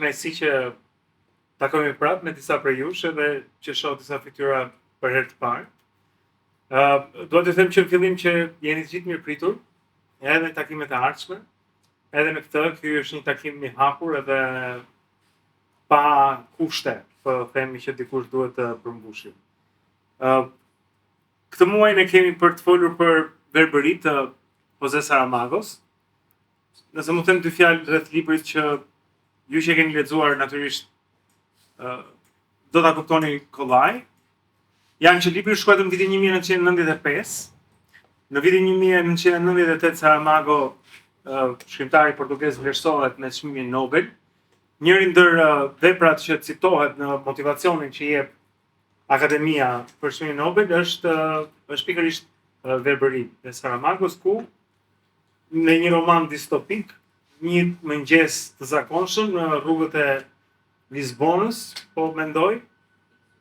Kënaqësi që takohemi prapë me disa prej jush edhe që shoh disa fytyra për herë të parë. Ë, uh, dua t'ju them që në fillim që jeni të gjithë mirëpritur, edhe në takimet e ardhshme, edhe në këtë, ky është një takim i hapur edhe pa kushte, po themi që dikush duhet të përmbushë. Ë, uh, këtë muaj ne kemi për të folur për verbëri të Jose Saramagos. Nëse mund të them dy fjalë rreth librit që ju që e keni lexuar natyrisht ë do ta kuptoni kollaj. Janë që libri u shkruajt në vitin 1995. Në vitin 1998 Saramago, shkrimtari portugez vlerësohet me çmimin Nobel. Njëri ndër veprat që citohet në motivacionin që jep Akademia për çmimin Nobel është është pikërisht Verbëri e Saramagos ku në një roman distopik, një mëngjes të zakonshëm në rrugët e Lisbonës, po mendoj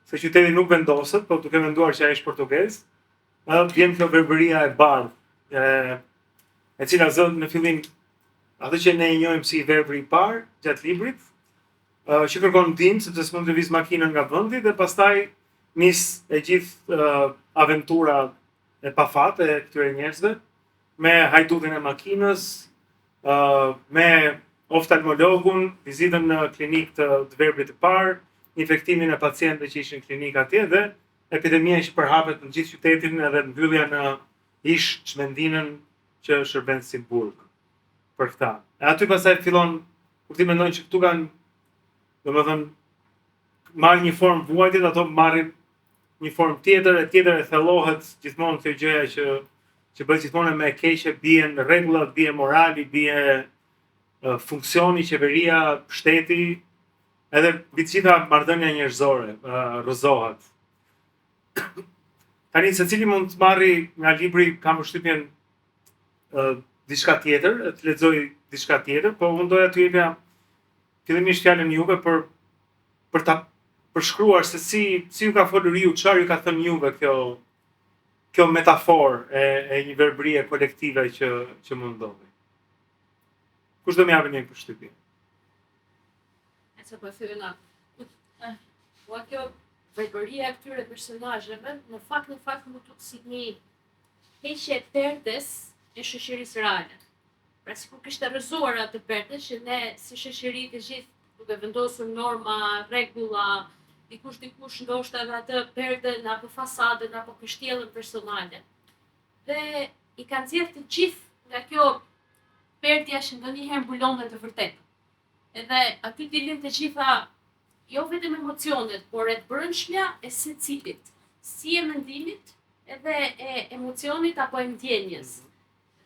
se qyteti nuk vendoset, po duke menduar që ai është portugez, ë vjen kjo verbëria e bardhë, e, e cila zë në fillim atë që ne e njohim si verbëri i parë gjatë librit, ë që kërkon ndihmë sepse s'mund të lëviz makinën nga vendi dhe pastaj nis e gjithë aventura e pafat e këtyre njerëzve me hajdutin e makinës, uh, me oftalmologun, vizitën në klinikë të të verbrit të parë, infektimin e pacientëve që ishin në klinikë atje dhe epidemia që përhapet në gjithë qytetin edhe mbyllja në ish çmendinën që shërben si burg për këta. E aty pastaj fillon kur ti mendon që këtu kanë domethënë marrë një formë vuajtjet, ato marrin një formë tjetër e tjetër e thellohet gjithmonë kjo gjëja që që bëhet gjithmonë më e keqe, bien rregullat, bie morali, bie funksioni, qeveria, shteti, edhe mbi të gjitha marrëdhënia njerëzore rrëzohet. Tani secili mund të marri nga libri kam përshtypjen diçka tjetër, të lexoj diçka tjetër, po unë doja t'ju jepja fillimisht fjalën juve për për ta përshkruar se si si ju ka folur ju, çfarë ju ka thënë juve kjo kjo metaforë e e një verbërie kolektive që që mund ndodhi. Kush do më japë një përshtypje? E se po e na. Ua kjo verbëria e këtyre personazheve, në fakt në fakt m'u duk si një heqje e perdes e shoqërisë reale. Pra sikur kishte rrëzuar atë perde që ne si shoqëri të gjithë duke vendosur norma, rregulla, dikush dikush ndoshta edhe atë perden apo fasadën apo kështjellën personale. Dhe i ka nxjerrë të gjithë nga kjo perdja që ndonjëherë mbulon dhe të vërtetën. Edhe aty dilin të gjitha jo vetëm emocionet, por e brendshmja e secilit, si e mendimit, edhe e emocionit apo e ndjenjës.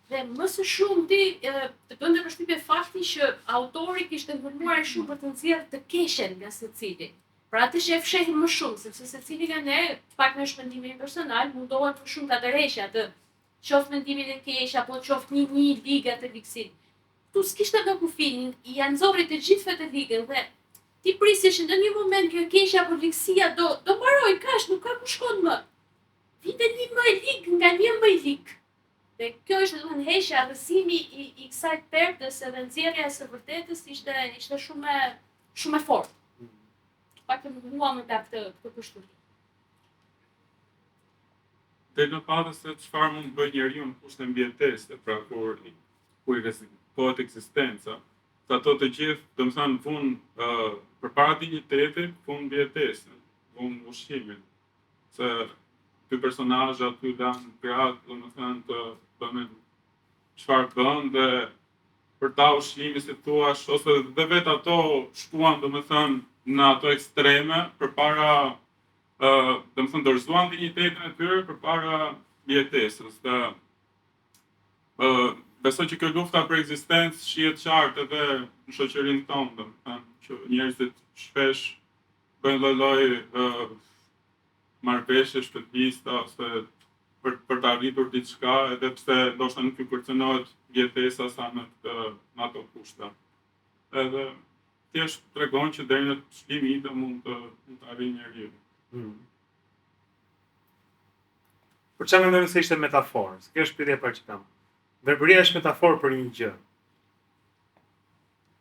Dhe më së shumti të bënte përshtypje fakti që autori kishte ngulmuar shumë për të nxjerrë të keqen nga secili. Pra atë që e fshehim më shumë, sepse secili nga ne, të paktën është mendimi im personal, mundohet më shumë ta tërheqë atë, qoftë mendimin e keq apo qoftë një një ligë atë ligësinë. Këtu s'kishte më kufi, ia nxorri të gjithëve të ligën dhe ti prisje që në një moment kjo e keqja apo ligësia do do mbarojë, kaq, nuk ka ku shkon më. Vinte një më e lig nga një më i lig. Dhe kjo ishte domethënë heqja, rrëzimi i, i kësaj perdes edhe nxjerrja e së vërtetës ishte ishte shumë e shumë e fortë. Të paktën mua më la këtë këtë përshtypje. Del në pah se çfarë mund të bëjë njeriu në kushte mbijetese, pra kur kur i rrezikohet ekzistenca. Se ato të gjithë, domethënë, vunë uh, përpara dinjitetit, vunë mbijetesën, vunë ushqimin. Se dy personazhe aty lanë gratë, domethënë të bënin çfarë bënë dhe për ta ushqimi si thuash ose dhe vetë ato shkuan domethënë në ato ekstreme përpara ë domethënë dorëzuan dinjitetin e tyre përpara mbijetesës dhe ë besoj që kjo lufta për ekzistencë shihet qartë edhe në shoqërinë tonë, domethënë që njerëzit shpesh bëjnë lloj-lloj marrëveshjesh të pista ose për për të arritur diçka, edhe pse ndoshta nuk ju kërcënohet mbijetesa sa në këtë në ato kushte. Edhe thjesht tregon që deri në ç'limite mund të mund të arrijë njeriu. Mm. Për çfarë mendoni se ishte metaforë? Se kjo është pyetja e parë që kam. Verbëria është metaforë për një gjë.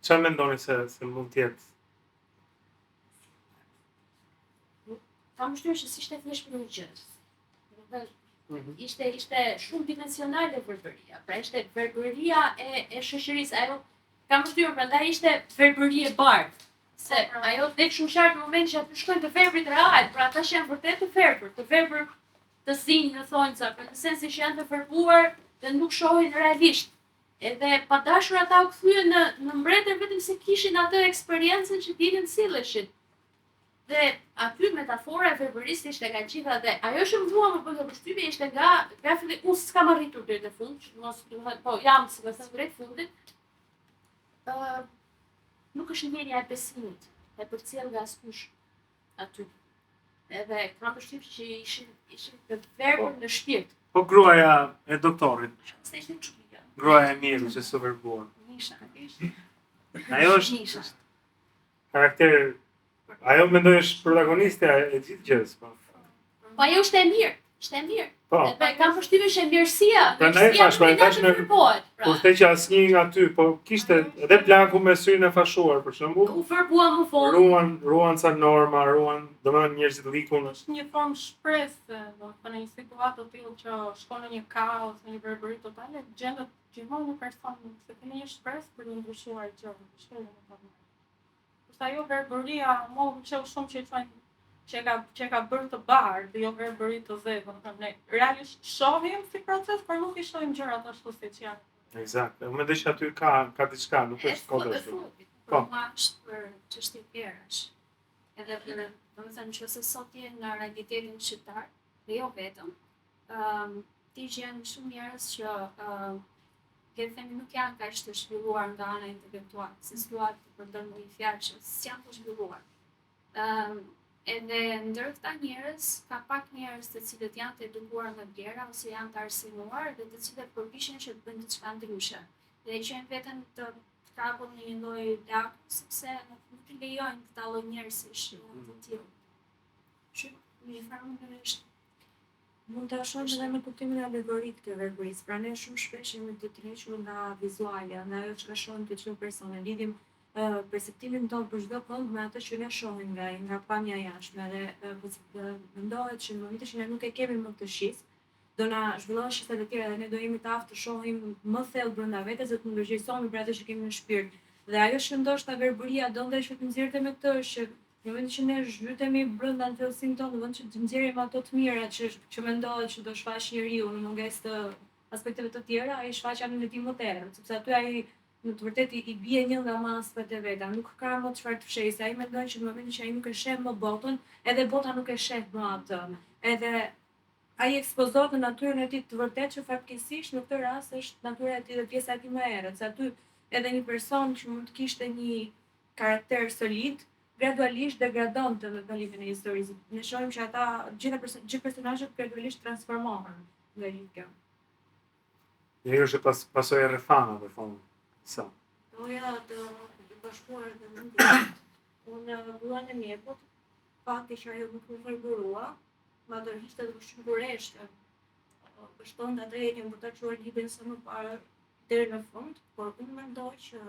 Çfarë mendoni se se mund të jetë? Kam përshtypjen që s'ishte thjesht për një gjë. Domethënë, mm -hmm. ishte ishte shumë dimensionale verbëria. Pra ishte verbëria e e shoqërisë, ajo kam përshtypjen prandaj ishte verbëri e bardhë. Se po, pra. ajo del shumë qartë në moment që aty shkojnë të verbrit real, pra ata që janë vërtet të verbër, të verbër të zinj në thonjza, pra në sensin që janë të verbuar dhe nuk shohin realisht. Edhe pa dashur ata u kthyen në në mbretër vetëm se kishin atë eksperiencën që dinin silleshin. Dhe aty metafora e verbërisë ishte nga gjitha dhe ajo që mua më bënte përshtypje ishte nga nga filli unë s'kam arritur deri në fund, që mos duhet, po jam si me thënë drejt fundit. Ë uh, nuk është ndjenja e besimit, e përcjellë nga askush aty. Edhe kam përshtypjen që ishin ishin të verbër po, në shpirt. Po gruaja e doktorit. Se ishte çudi. Gruaja e mirë që s'u verbua. Nisha, ishte. Ajo është Nisha. Karakter ajo mendoj është protagonistja e gjithë gjësë, po. Po ajo është e mirë, është e mirë. Po. Edhe kam përshtypjen që mirësia, Prandaj thash, pra tash në po. Kur the që asnjë nga aty, po kishte edhe plaku me syrin e fashuar për shembull. U verbua më vonë. Ruan, ruan ca norma, ruan, domethënë njerëzit likun. Është një formë shprese, domethënë në një situatë të tillë që shkon në një kaos, në një verbëri totale, gjendet gjithmonë një person se kemi një shpresë për të ndryshuar gjërat, është e vërtetë. Kurse ajo verbëria, mua më pëlqeu shumë që e quajnë që e ka që e ka bërë të bardhë, jo verbëri të zezë, domethënë ne realisht shohim si proces, por nuk i shohim gjërat ashtu siç janë. Eksakt. Unë mendoj që aty ka ka diçka, nuk është kot ashtu. Po. Mua është për çështje vlerash. Edhe edhe domethënë nëse sot je në realitetin shqiptar, dhe jo vetëm, ëm um, ti gjen shumë njerëz që ëm um, le të themi nuk janë kaq të zhvilluar nga ana intelektuale, se s'dua të përdor një fjalë që s'janë të zhvilluar. Ëm um, edhe ndër këta njerëz ka pak njerëz të cilët janë të edukuar me vlera ose janë të arsimuar dhe të cilët përpiqen që të bëjnë diçka ndryshe. Dhe e gjejnë veten të kapur në një lloj laku, sepse nuk i lejojnë këta lloj njerëzish të tillë. Që në një farë mënyre është Mund ta shohim edhe në kuptimin alegorik të verbërisë. Pra ne shumë shpesh jemi të tërhequr nga vizualja, nga ajo çka shohim te çdo person. E lidhim perceptimin tonë për çdo kënd me atë që ne shohim nga ai, nga pamja e jashtme dhe mendohet që në momentin që ne nuk e kemi më këtë shqisë, do na zhvillohen shqisat e tjera dhe ne do jemi të aftë të shohim më thellë brenda vetes dhe të ndërgjegjësohemi për atë që kemi në shpirt. Dhe ajo që ndoshta verbëria donte që të nxirrte me këtë është që Në momentin që ne zhytemi brenda në thellësinë tonë, në vend që të nxjerrim ato të mira që që mendohet që do shfaq njeriu në mungesë të aspekteve të tjera, ai shfaq anën e tij më të errët, sepse aty ai në të vërtetë i, i bie një nga maskat e veta, nuk ka më çfarë të fshehë, se ai mendon që në momentin që ai nuk e sheh më botën, edhe bota nuk e sheh më atë. Edhe ai ekspozohet në natyrën e tij të vërtetë që fatkeqësisht në këtë rast është natyra e tij dhe pjesa e tij më e errët, se aty edhe një person që mund të kishte një karakter solid, gradualisht degradonte me kalimin e historisë. Ne shohim që ata gjitha perso gjithë personazhet gradualisht transformohen nga gjithë kjo. Njeriu është pas pasojë e rrethanave, thonë. Sa. Doja të bashkuar dhe më Unë gruan e mjekut, fakti që ajo nuk u verbërua, ma tërhiqte dhe shumë kureshtje. Pështonte atë etjen për ta çuar librin sa më parë deri në fund, por unë mendoj që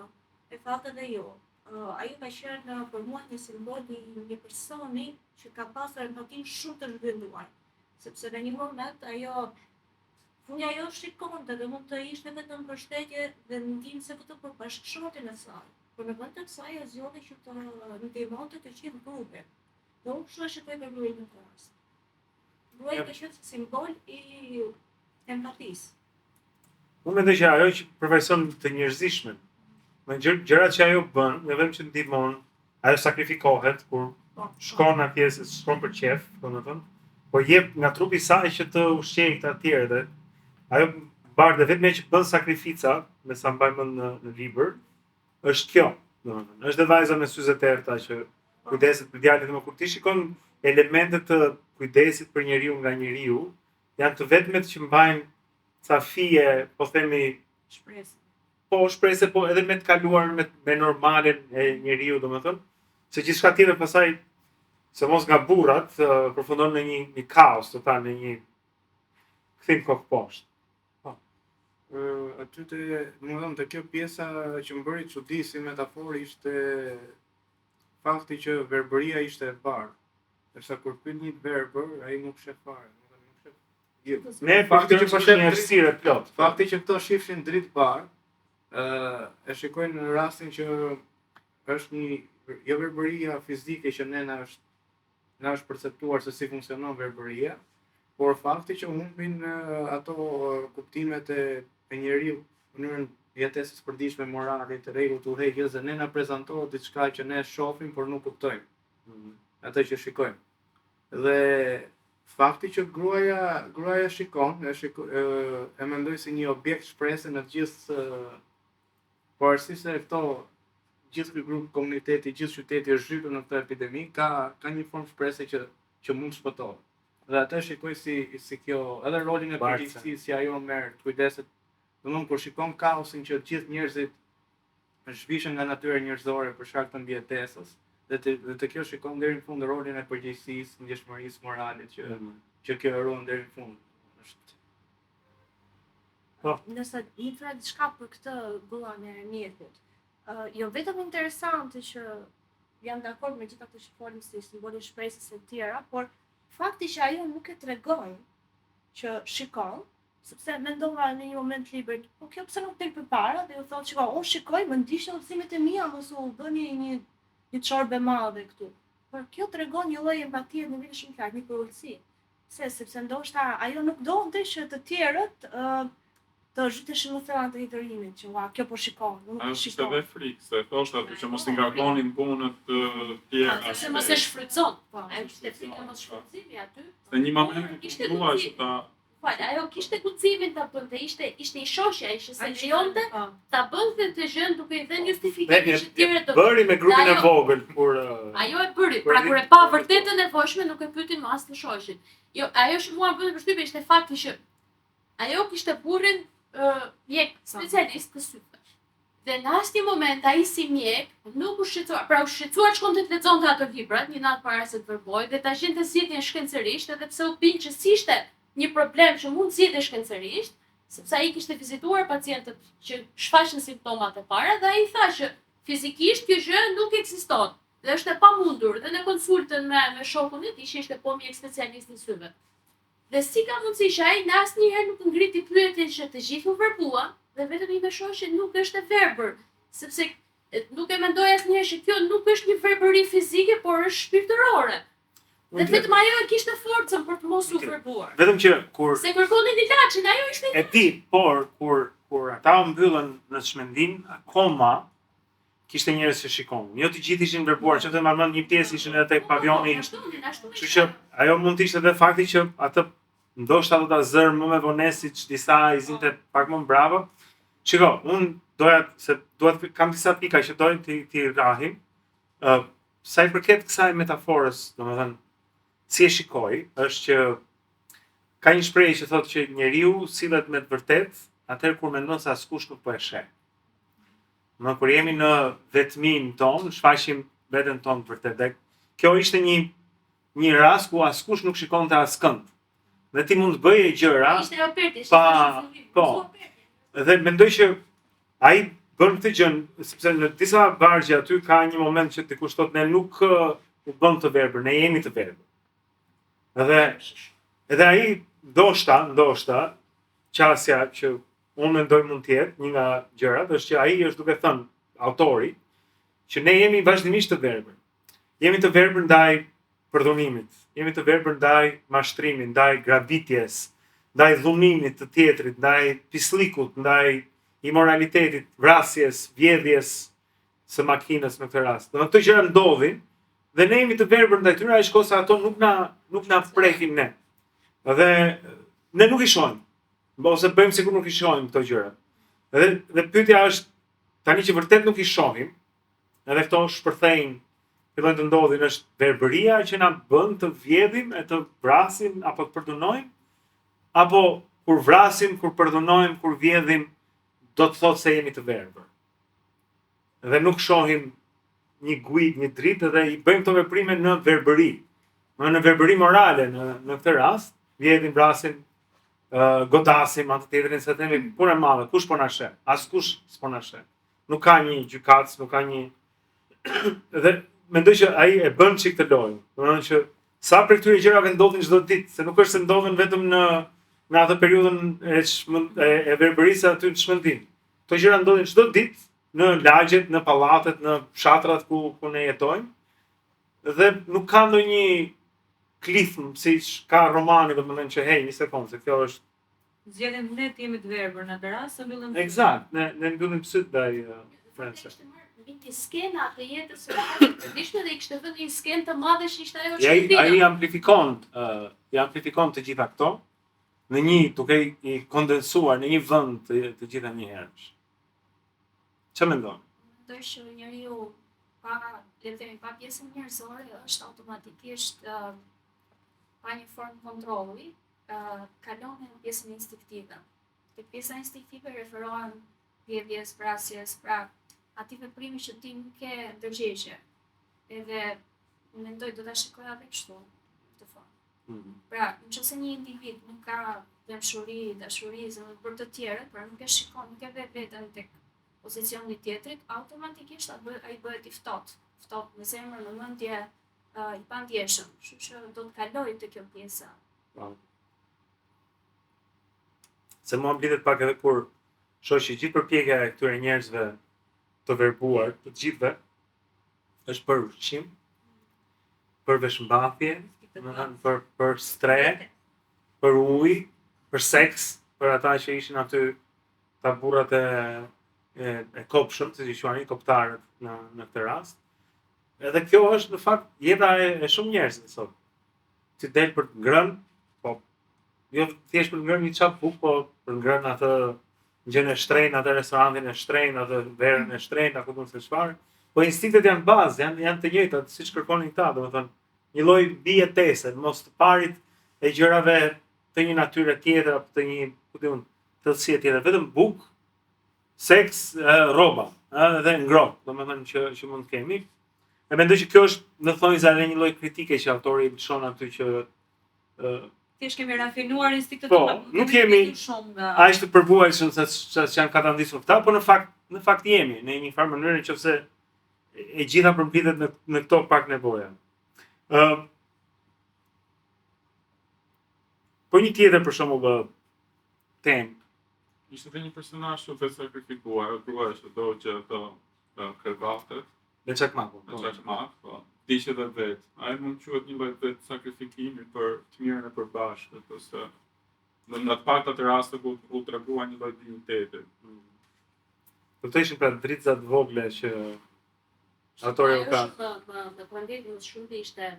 e thatë edhe ju. Ajo ka qenë për mua një simbol i një personi që ka pasur empatinë shumë të zhvilluar, sepse në një moment ajo fundja ajo shikonte dhe mund të ishte vetëm mbështetje dhe ndihmëse vetëm për bashkëshortin e saj. Por në vend të kësaj ajo zgjodhi që të ndihmonte të gjithë grupin. Dhe unë kështu e shikoj verbërinë në këtë rast. Gruaja ka qenë simbol i empatisë. Unë mendoj që ajo që përfaqëson të njerëzishmen, me gjërat që ajo bën, jo vetëm që ndihmon, ajo sakrifikohet kur po, po. shkon atje se shkon për qejf, domethënë, po jep nga trupi i saj që të ushqejë këta të tjerë dhe ajo bardhë e vetmja që bën sakrifica, me sa mbaj mend në, në libër, është kjo, domethënë, është dhe vajza me syze të errëta që kujdeset për djalin, dhe kur ti shikon elemente të kujdesit për njeriu nga njeriu, janë të vetmet që mbajnë ca fije, po themi shpresë. Po shpresë, po edhe me të kaluar me me normalen e njeriu, domethënë, se gjithçka tjetër pastaj se mos nga burrat përfundon në një një kaos total, në një kthim kokë poshtë. Po. Ë aty te, domethënë te kjo pjesa që më bëri çudi si metaforë ishte fakti që verbëria ishte e bardhë. Sepse kur pyet një të verbër, ai nuk shef fare, nuk nuk shef. Jo, ne fakti që po shef një errësirë e plotë. Fakti që këto shifshin dritë bardhë, ë e shikojnë në rastin që është një jo verbëria fizike që ne na është na është perceptuar se si funksionon verbëria, por fakti që humbin ato kuptimet e e njeriut, mënyrën e jetesës së përditshme, moralit, rregullt, udhëheqjes dhe ne na prezantohet diçka që ne shohim por nuk kuptojmë. Mm. Atë që shikojmë. Dhe fakti që gruaja gruaja shikon, e shiko, e, e mendoj si një objekt shprese në të gjithë Po arsye se këto gjithë ky grup komuniteti, gjithë qyteti është zhytur në këtë epidemi, ka ka një formë shprese që që mund të shpëtohet. Dhe atë e shikoj si si kjo, edhe rolin e përgjegjësisë si ajo merr, të kujdeset. Domethënë kur shikon kaosin që të gjithë njerëzit zhvishen nga natyra njerëzore për shkak të mbijetesës, dhe të, dhe të kjo shikon deri në fund rolin e përgjegjësisë, ndjeshmërisë moralit që mm. që kjo e ruan deri në fund. Është Po. Nëse një të diçka për këtë gruan e mjekut. Uh, jo vetëm interesante që jam dakord me gjithë ato që folëm si simboli i shpresës e tjera, por fakti që ajo nuk e tregon që shikon, sepse mendova në një moment të librit, po kjo pse nuk del përpara dhe ju thotë, shiko, unë shikoj, më ndiqni udhëzimet e mia, mos u bëni një një çorbë e madhe këtu. Por kjo tregon një lloj empatie në nivel shumë të lartë, një përulësi. Pse? Sepse ndoshta ajo nuk donte që të tjerët ë të zhyteshin më thellë të hidhërimit, që ua, kjo po shikon, unë nuk po shikoj. Ajo kishte dhe frikë, se thoshte aty që mos i ngarkonin punët të tjera. Po, sepse mos e shfrytëzon. Po, ajo kishte frikë mos shfrytëzimi aty. Se një moment kishte dua që ta Fal, ajo kishte guximin ta bënte, ishte ishte i shoqi ai që s'e lejonte po. ta bënte këtë gjë duke i dhënë justifikim që të tjerët do. Bëri me grupin e vogël kur ajo e bëri, pra kur e pa vërtet të nevojshme nuk e pyeti më as të shoqin. Jo, ajo që mua më bënte përshtypje ishte fakti që ajo kishte burrin uh, mjek specialist të syve. Dhe në asnjë moment ai si mjek nuk u shqetësua, pra u shqetësua të shkonte të lexonte ato librat një natë para se të verbohej dhe ta gjente zgjidhjen shkencërisht, edhe pse u bind që s'ishte një problem që mund të zgjidhej shkencërisht, sepse ai kishte vizituar pacientët që shfaqën simptomat e para dhe ai tha që fizikisht kjo gjë nuk ekziston dhe është e pamundur dhe në konsultën me me shokun e tij që ishte po mjek specialist i syve. Dhe si ka mundësi që ai në asnjëherë nuk ngriti pyetjen që të gjithë u verbuan dhe vetëm ime shoqe nuk është e verbër, sepse nuk e mendoi asnjëherë që kjo nuk është një verbëri fizike, por është shpirtërore. Dhe vetëm ajo e kishte forcën për të mos u verbuar. Vetëm që kur se kërkonin ilaçin, ajo ishte E di, por kur kur ata u mbyllën në çmendinë, akoma kishte njerëz që shikonin. Jo të gjithë ishin verbuar, që të marr mend një pjesë ishin edhe tek po, po, pavioni. Po, Kështu që ajo mund të ishte edhe fakti që atë ndoshta do ta zërë më me vonesë siç disa i zinte pak më mbrapa. Shiko, unë doja se dua të kam disa pika që doj t'i t'i rrahim. Ë uh, sa i përket kësaj metaforës, domethënë si e shikoj, është që ka një shprehje që thotë që njeriu sillet me të vërtetë atëherë kur mendon se askush nuk po e sheh. Më kur jemi në vetminë tonë, shfaqim veten tonë të vërtetë. Dhe kjo ishte një një rast ku askush nuk shikonte askënd. Dhe ti mund të bëje gjëra Ishte Roberti, ishte pa, po. Dhe mendoj që ai bën këtë gjë, sepse në disa vargje aty ka një moment që dikush thotë ne nuk uh, u bëmë të verbër, ne jemi të verbër. Dhe edhe ai ndoshta, ndoshta qasja që unë mendoj mund të jetë një nga gjërat është që ai është duke thënë autori që ne jemi vazhdimisht të verbër. Jemi të verbër ndaj përdhunimit, jemi të verbër ndaj mashtrimit, ndaj grabitjes, ndaj dhunimit të tjetrit, ndaj pisllikut, ndaj imoralitetit, vrasjes, vjedhjes së makinës në këtë rast. Do këto gjëra ndodhin dhe ne jemi të verbër ndaj tyre, aq kohë sa ato nuk na nuk na prekin ne. Dhe ne nuk i shohim. Ose bëjmë sikur nuk i shohim këto gjëra. Dhe dhe pyetja është tani që vërtet nuk i shohim, edhe këto shpërthejnë, fillojnë të ndodhin, është verbëria që na bën të vjedhim e të vrasim apo të përdhunojmë, apo kur vrasim, kur përdhunojmë, kur vjedhim, do të thotë se jemi të verbër. Dhe nuk shohim një guidë, një dritë dhe i bëjmë këto veprime në verbëri. Në në verbëri morale në në këtë rast, vjedhim, vrasim, uh, godasim atë tjetrin se themi punë e madhe, kush po na sheh? Askush s'po na sheh. Nuk ka një gjykatës, nuk ka një dhe mendoj që ai e bën çik këtë lojë. Domethënë që Sa prej këtyre gjërave ndodhin çdo ditë, se nuk është se ndodhin vetëm në në atë periudhën e çmend e, e verbërisë aty në çmendinë. Këto gjëra ndodhin çdo ditë në lagjet, në pallatet, në fshatrat ku ku ne jetojmë dhe nuk ka ndonjë klithmë siç ka romani, domethënë që hey, një sekondë, se kjo është Zgjedhim ne të jemi të verbër në atë rast, se mbyllim sytë. Eksakt, ne ne mbyllim sytë ndaj uh, Francës. Kishte marrë mbi një skena të jetës së përditshme dhe i kishte vënë një skenë të madhe që ishte ajo që ai ai amplifikon, uh, i amplifikon të gjitha këto në një duke i kondensuar në një vend të, të gjitha njëherësh. Çfarë mendon? Mendoj që njeriu pa, le të themi, pa pjesën njerëzore është automatikisht uh, pa një formë kontrolli, uh, kalon në pjesën instinktive. Te pjesa instinktive referohem vjedhjes, vrasjes, pra atij veprimi që ti nuk ke ndërgjegje. Edhe mendoj do ta shikoja edhe kështu këtë formë. Mm -hmm. Pra, në qoftë se një individ nuk ka dhembshuri, dashuri, zemër për të tjerët, pra nuk e shikon, nuk e vë veten tek pozicioni i tjetrit, automatikisht ai bëhet i ftohtë, ftohtë në zemër, në mendje, uh, i pandjeshëm, kështu që do të kalojë te kjo pjesa. Po. Se mua më lidhet pak edhe kur shoh që gjithë përpjekja e këtyre njerëzve të verbuar, të gjithëve, është për ushqim, për veshmbathje, domethënë për për strehë, për ujë, për seks, për ata që ishin aty ta burrat e e, e kopshëm, siç i quanin koptarët në në këtë rast. Edhe kjo është në fakt jeta e, e shumë njerëzve sot. Ti del për të ngrënë, po jo thjesht për të ngrënë një çapë bukë, po për të ngrënë atë gjënë e shtrenjtë, atë restorantin e shtrenjtë, atë verën e shtrenjtë, apo ku se çfarë. Po instinktet janë bazë, janë janë të njëjta, siç kërkonin këta, domethënë një lloj mbijetese, mos të parit e gjërave të një natyre tjetër apo të një, ku di unë, thellësie tjetër, vetëm bukë, seks, rroba, ë dhe ngrohtë, domethënë që që mund të kemi. E mendoj që kjo është në thonjëza edhe një lloj kritike që autori lëshon aty që ë Thjesht kemi rafinuar instinktet po, tona, nuk jemi shumë nga aq të përvuajshëm sa sa janë katandisur këta, por në fakt në fakt jemi në një farë mënyrë nëse e gjitha përmblidhet në në këto pak nevoja. Ë Po një tjetër për shembull temë Ishte dhe një personazh që u vetësakrifikua, ajo gruaja që dogji ato krevatet. Me çakmak. Me po. çakmak, po. Vdiq edhe vetë. Ai mund të quhet një lloj vetësakrifikimi për të mirën e përbashkët ose në nga të paktat raste ku u tregua një lloj dinjiteti. Mm. Po këto ishin pra dritëza të vogla që autori u ka. Më më më prandaj më shumë ishte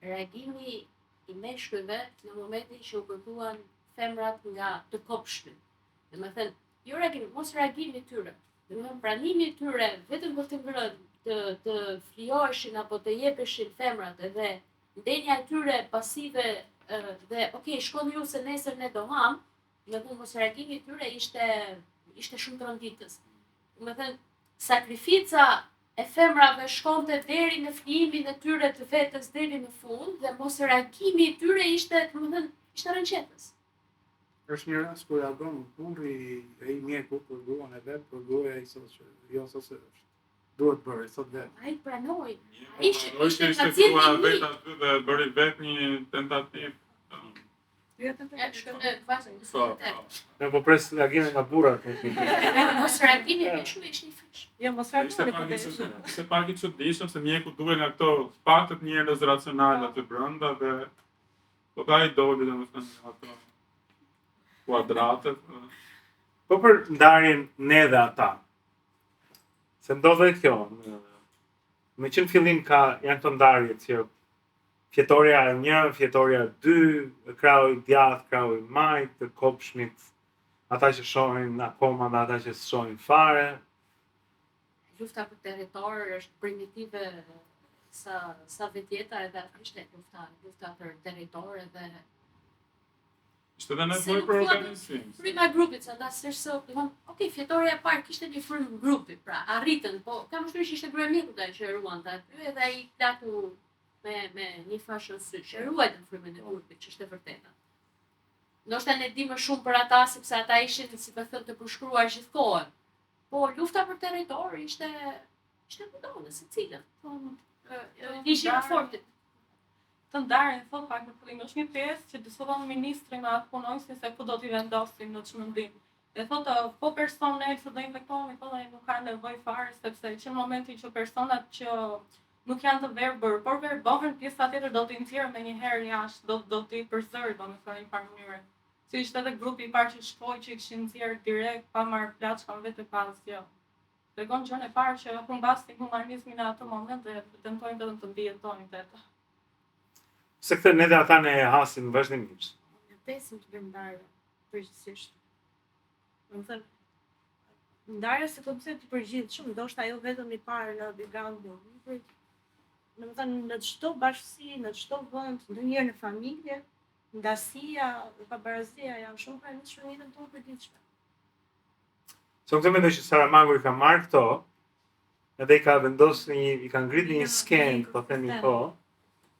reagimi i meshkujve në momentin që u kërkuan femrat nga të kopshmit. Domethënë, jo reagimi, mos reagimi i tyre. Domethënë, pranimi i tyre vetëm për të ngrënë, të, të flijoheshin apo të jepeshin femrat edhe ndenja e tyre pasive dhe ok, shkoni ju se nesër ne do ham, domethënë mos reagimi i tyre ishte ishte shumë tronditës. Domethënë, sakrifica e femrave shkonte deri në flijimin e tyre të vetes deri në fund dhe mos reagimi i tyre ishte, domethënë, ishte rrëqethës. Është një rast kur reagon burri e i mjeku për gruan e vet, por gruaja i thotë që jo thotë se është duhet bërë, thotë vetë. Ai pranoi. Ishte ishte ishte gruaja vet aty dhe bëri vetë një tentativë Po, po. Ne po pres reagime nga burrat. Mos reagimi i shumë ishte i frikshëm. Jo, mos reagimi po ishte. Ishte pak i çuditshëm se mjeku duhej nga këto paktët njerëz racional aty brenda dhe po ka i doli domethënë ato kuadratet. Po për ndarjen ne dhe ata. Se ndodh edhe kjo. Me që në fillim ka janë këto ndarje që Fjetorja një, fjetorja dy, krahu i djathtë, krahu i majtë, të kopshmit, ata që shohin akoma dhe ata që s'shohin fare. Lufta për territor është primitive sa sa vetë jeta edhe aty ishte lufta, lufta për territor edhe Ishte edhe nevojë për organizim. Fryma e grupit, sa nda s'është se, domethënë, ok, fjetorja e parë kishte një frymë grupi, pra arritën, po kam përshtypjen që ishte gruaja e mjekut ajo që e ruante aty edhe ai plaku me me një fashë në sy, që e ruajtën frymën e grupit, që është e vërteta. Ndoshta ne dimë më shumë për ata sepse ata ishin, si me thënë, të përshkruar gjithë kohën. Po lufta për territor ishte ishte kudo në secilën. Po, ligji i fortit. Të ndarjen thot pak në fillim, është një pjesë që diskuton ministri me atë punonjësin se ku do t'i vendosin në çmendinë. Dhe thotë, po personel se do infektohemi, thotë ai nuk ka nevojë fare sepse që në momentin që personat që nuk janë të verbër, por verbohen, pjesa tjetër do t'i nxjerrë menjëherë jashtë, do do t'i përzërë, domethënë në një farë mënyre. Si ishte edhe grupi i parë që shkoi që i kishin nxjerrë direkt pa marrë plaçka me vete pa asgjë. Tregon gjënë e parë që humbasin humanizmin në atë moment dhe tentojnë vetëm të mbijetojnë vetë. Se këtë ne dhe ata ne e hasim vazhdimisht. Ne presim të bëjmë ndarje, përgjithsisht. Domethënë, ndarja si koncept i përgjithshëm, ndoshta jo vetëm i parë në background movie, domethënë në çdo bashkësi, në çdo vend, ndonjëherë në familje, ndasia dhe pabarazia janë shumë pranishme në jetën tonë përditshme. Se unë këtë mendoj që Saramago i ka marrë këto, edhe i ka vendosur në një, i ka ngritur në një skenë, po themi po,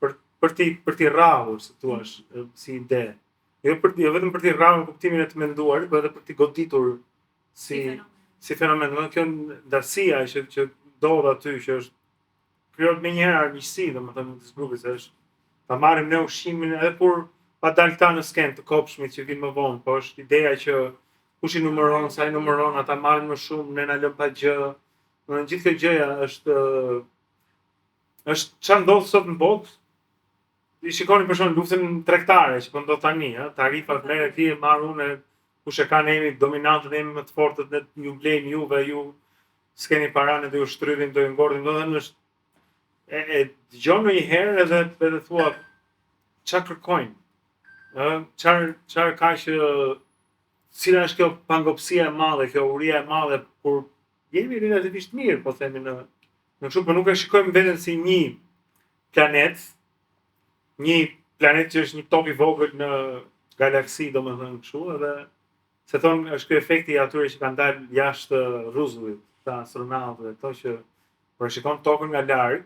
për për t'i për t'i rrahur, si thua, si ide. Jo për jo vetëm për t'i rrahur në kuptimin e të menduarit, por edhe për t'i goditur si si fenomen. Domethënë kjo ndasia që që ndodh aty që është krijohet menjëherë armiqësi, domethënë midis grupit, se është ta marrim ne ushqimin edhe kur pa dalë këta në skenë të kobshmit që vinë më vonë, po është ideja që kush i numëron, sa i numëron, ata marrin më shumë, ne na lënë pa gjë. Domethënë gjithë kjo gjëja është është çfarë ndodh sot në botë. I shikoni për shembull luftën tregtare që po ndodh tani, ë, tarifat merr ti e marr unë, kush e ka ne jemi dominantët, ne jemi më të fortët, ne ju blejmë juve, ju s'keni para, ne do ju shtrydhim, do ju ngordhim, domethënë është e, e dëgjon ndonjëherë edhe edhe thua ça kërkojnë? Ë, çar çar ka që cila është kjo pangopësia e madhe, kjo uria e madhe kur jemi relativisht mirë, po themi në në kështu, po nuk e shikojmë veten si një planet, një planet që është një top i vogël në galaksi, domethënë kështu, edhe Se thonë është ky efekti i atyre që kanë dalë jashtë rruzullit, këta astronautët dhe këto që kur e shikon tokën nga larg,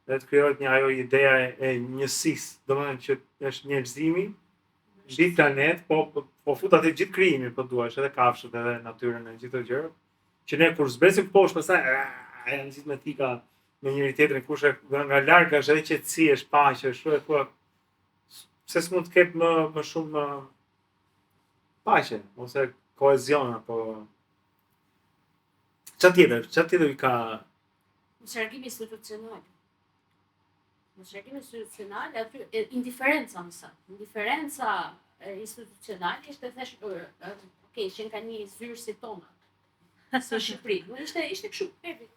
dhe të krijohet një ajo ideja e, e njësisë, domethënë që është njerëzimi mbi planet, po po, po fut atë gjithë krijimin, po duash, edhe kafshët, edhe natyrën e gjithë këto gjëra, që ne kur zbresim poshtë pastaj janë gjithë me thika me njëri tjetrin, kush e nga larg është edhe qetësi, është paqe, është e thua pse s'mund të ketë më më shumë paqe ose kohezion apo ça tjetër, ça tjetër i ka Mosreagimi institucional. Mosreagimi institucional aty e, indiferenca më saktë. Indiferenca institucionale ishte thesh, ok, qenë ka një zyrë si tona. Si në Shqipëri. Nuk ishte ishte kështu perfekt.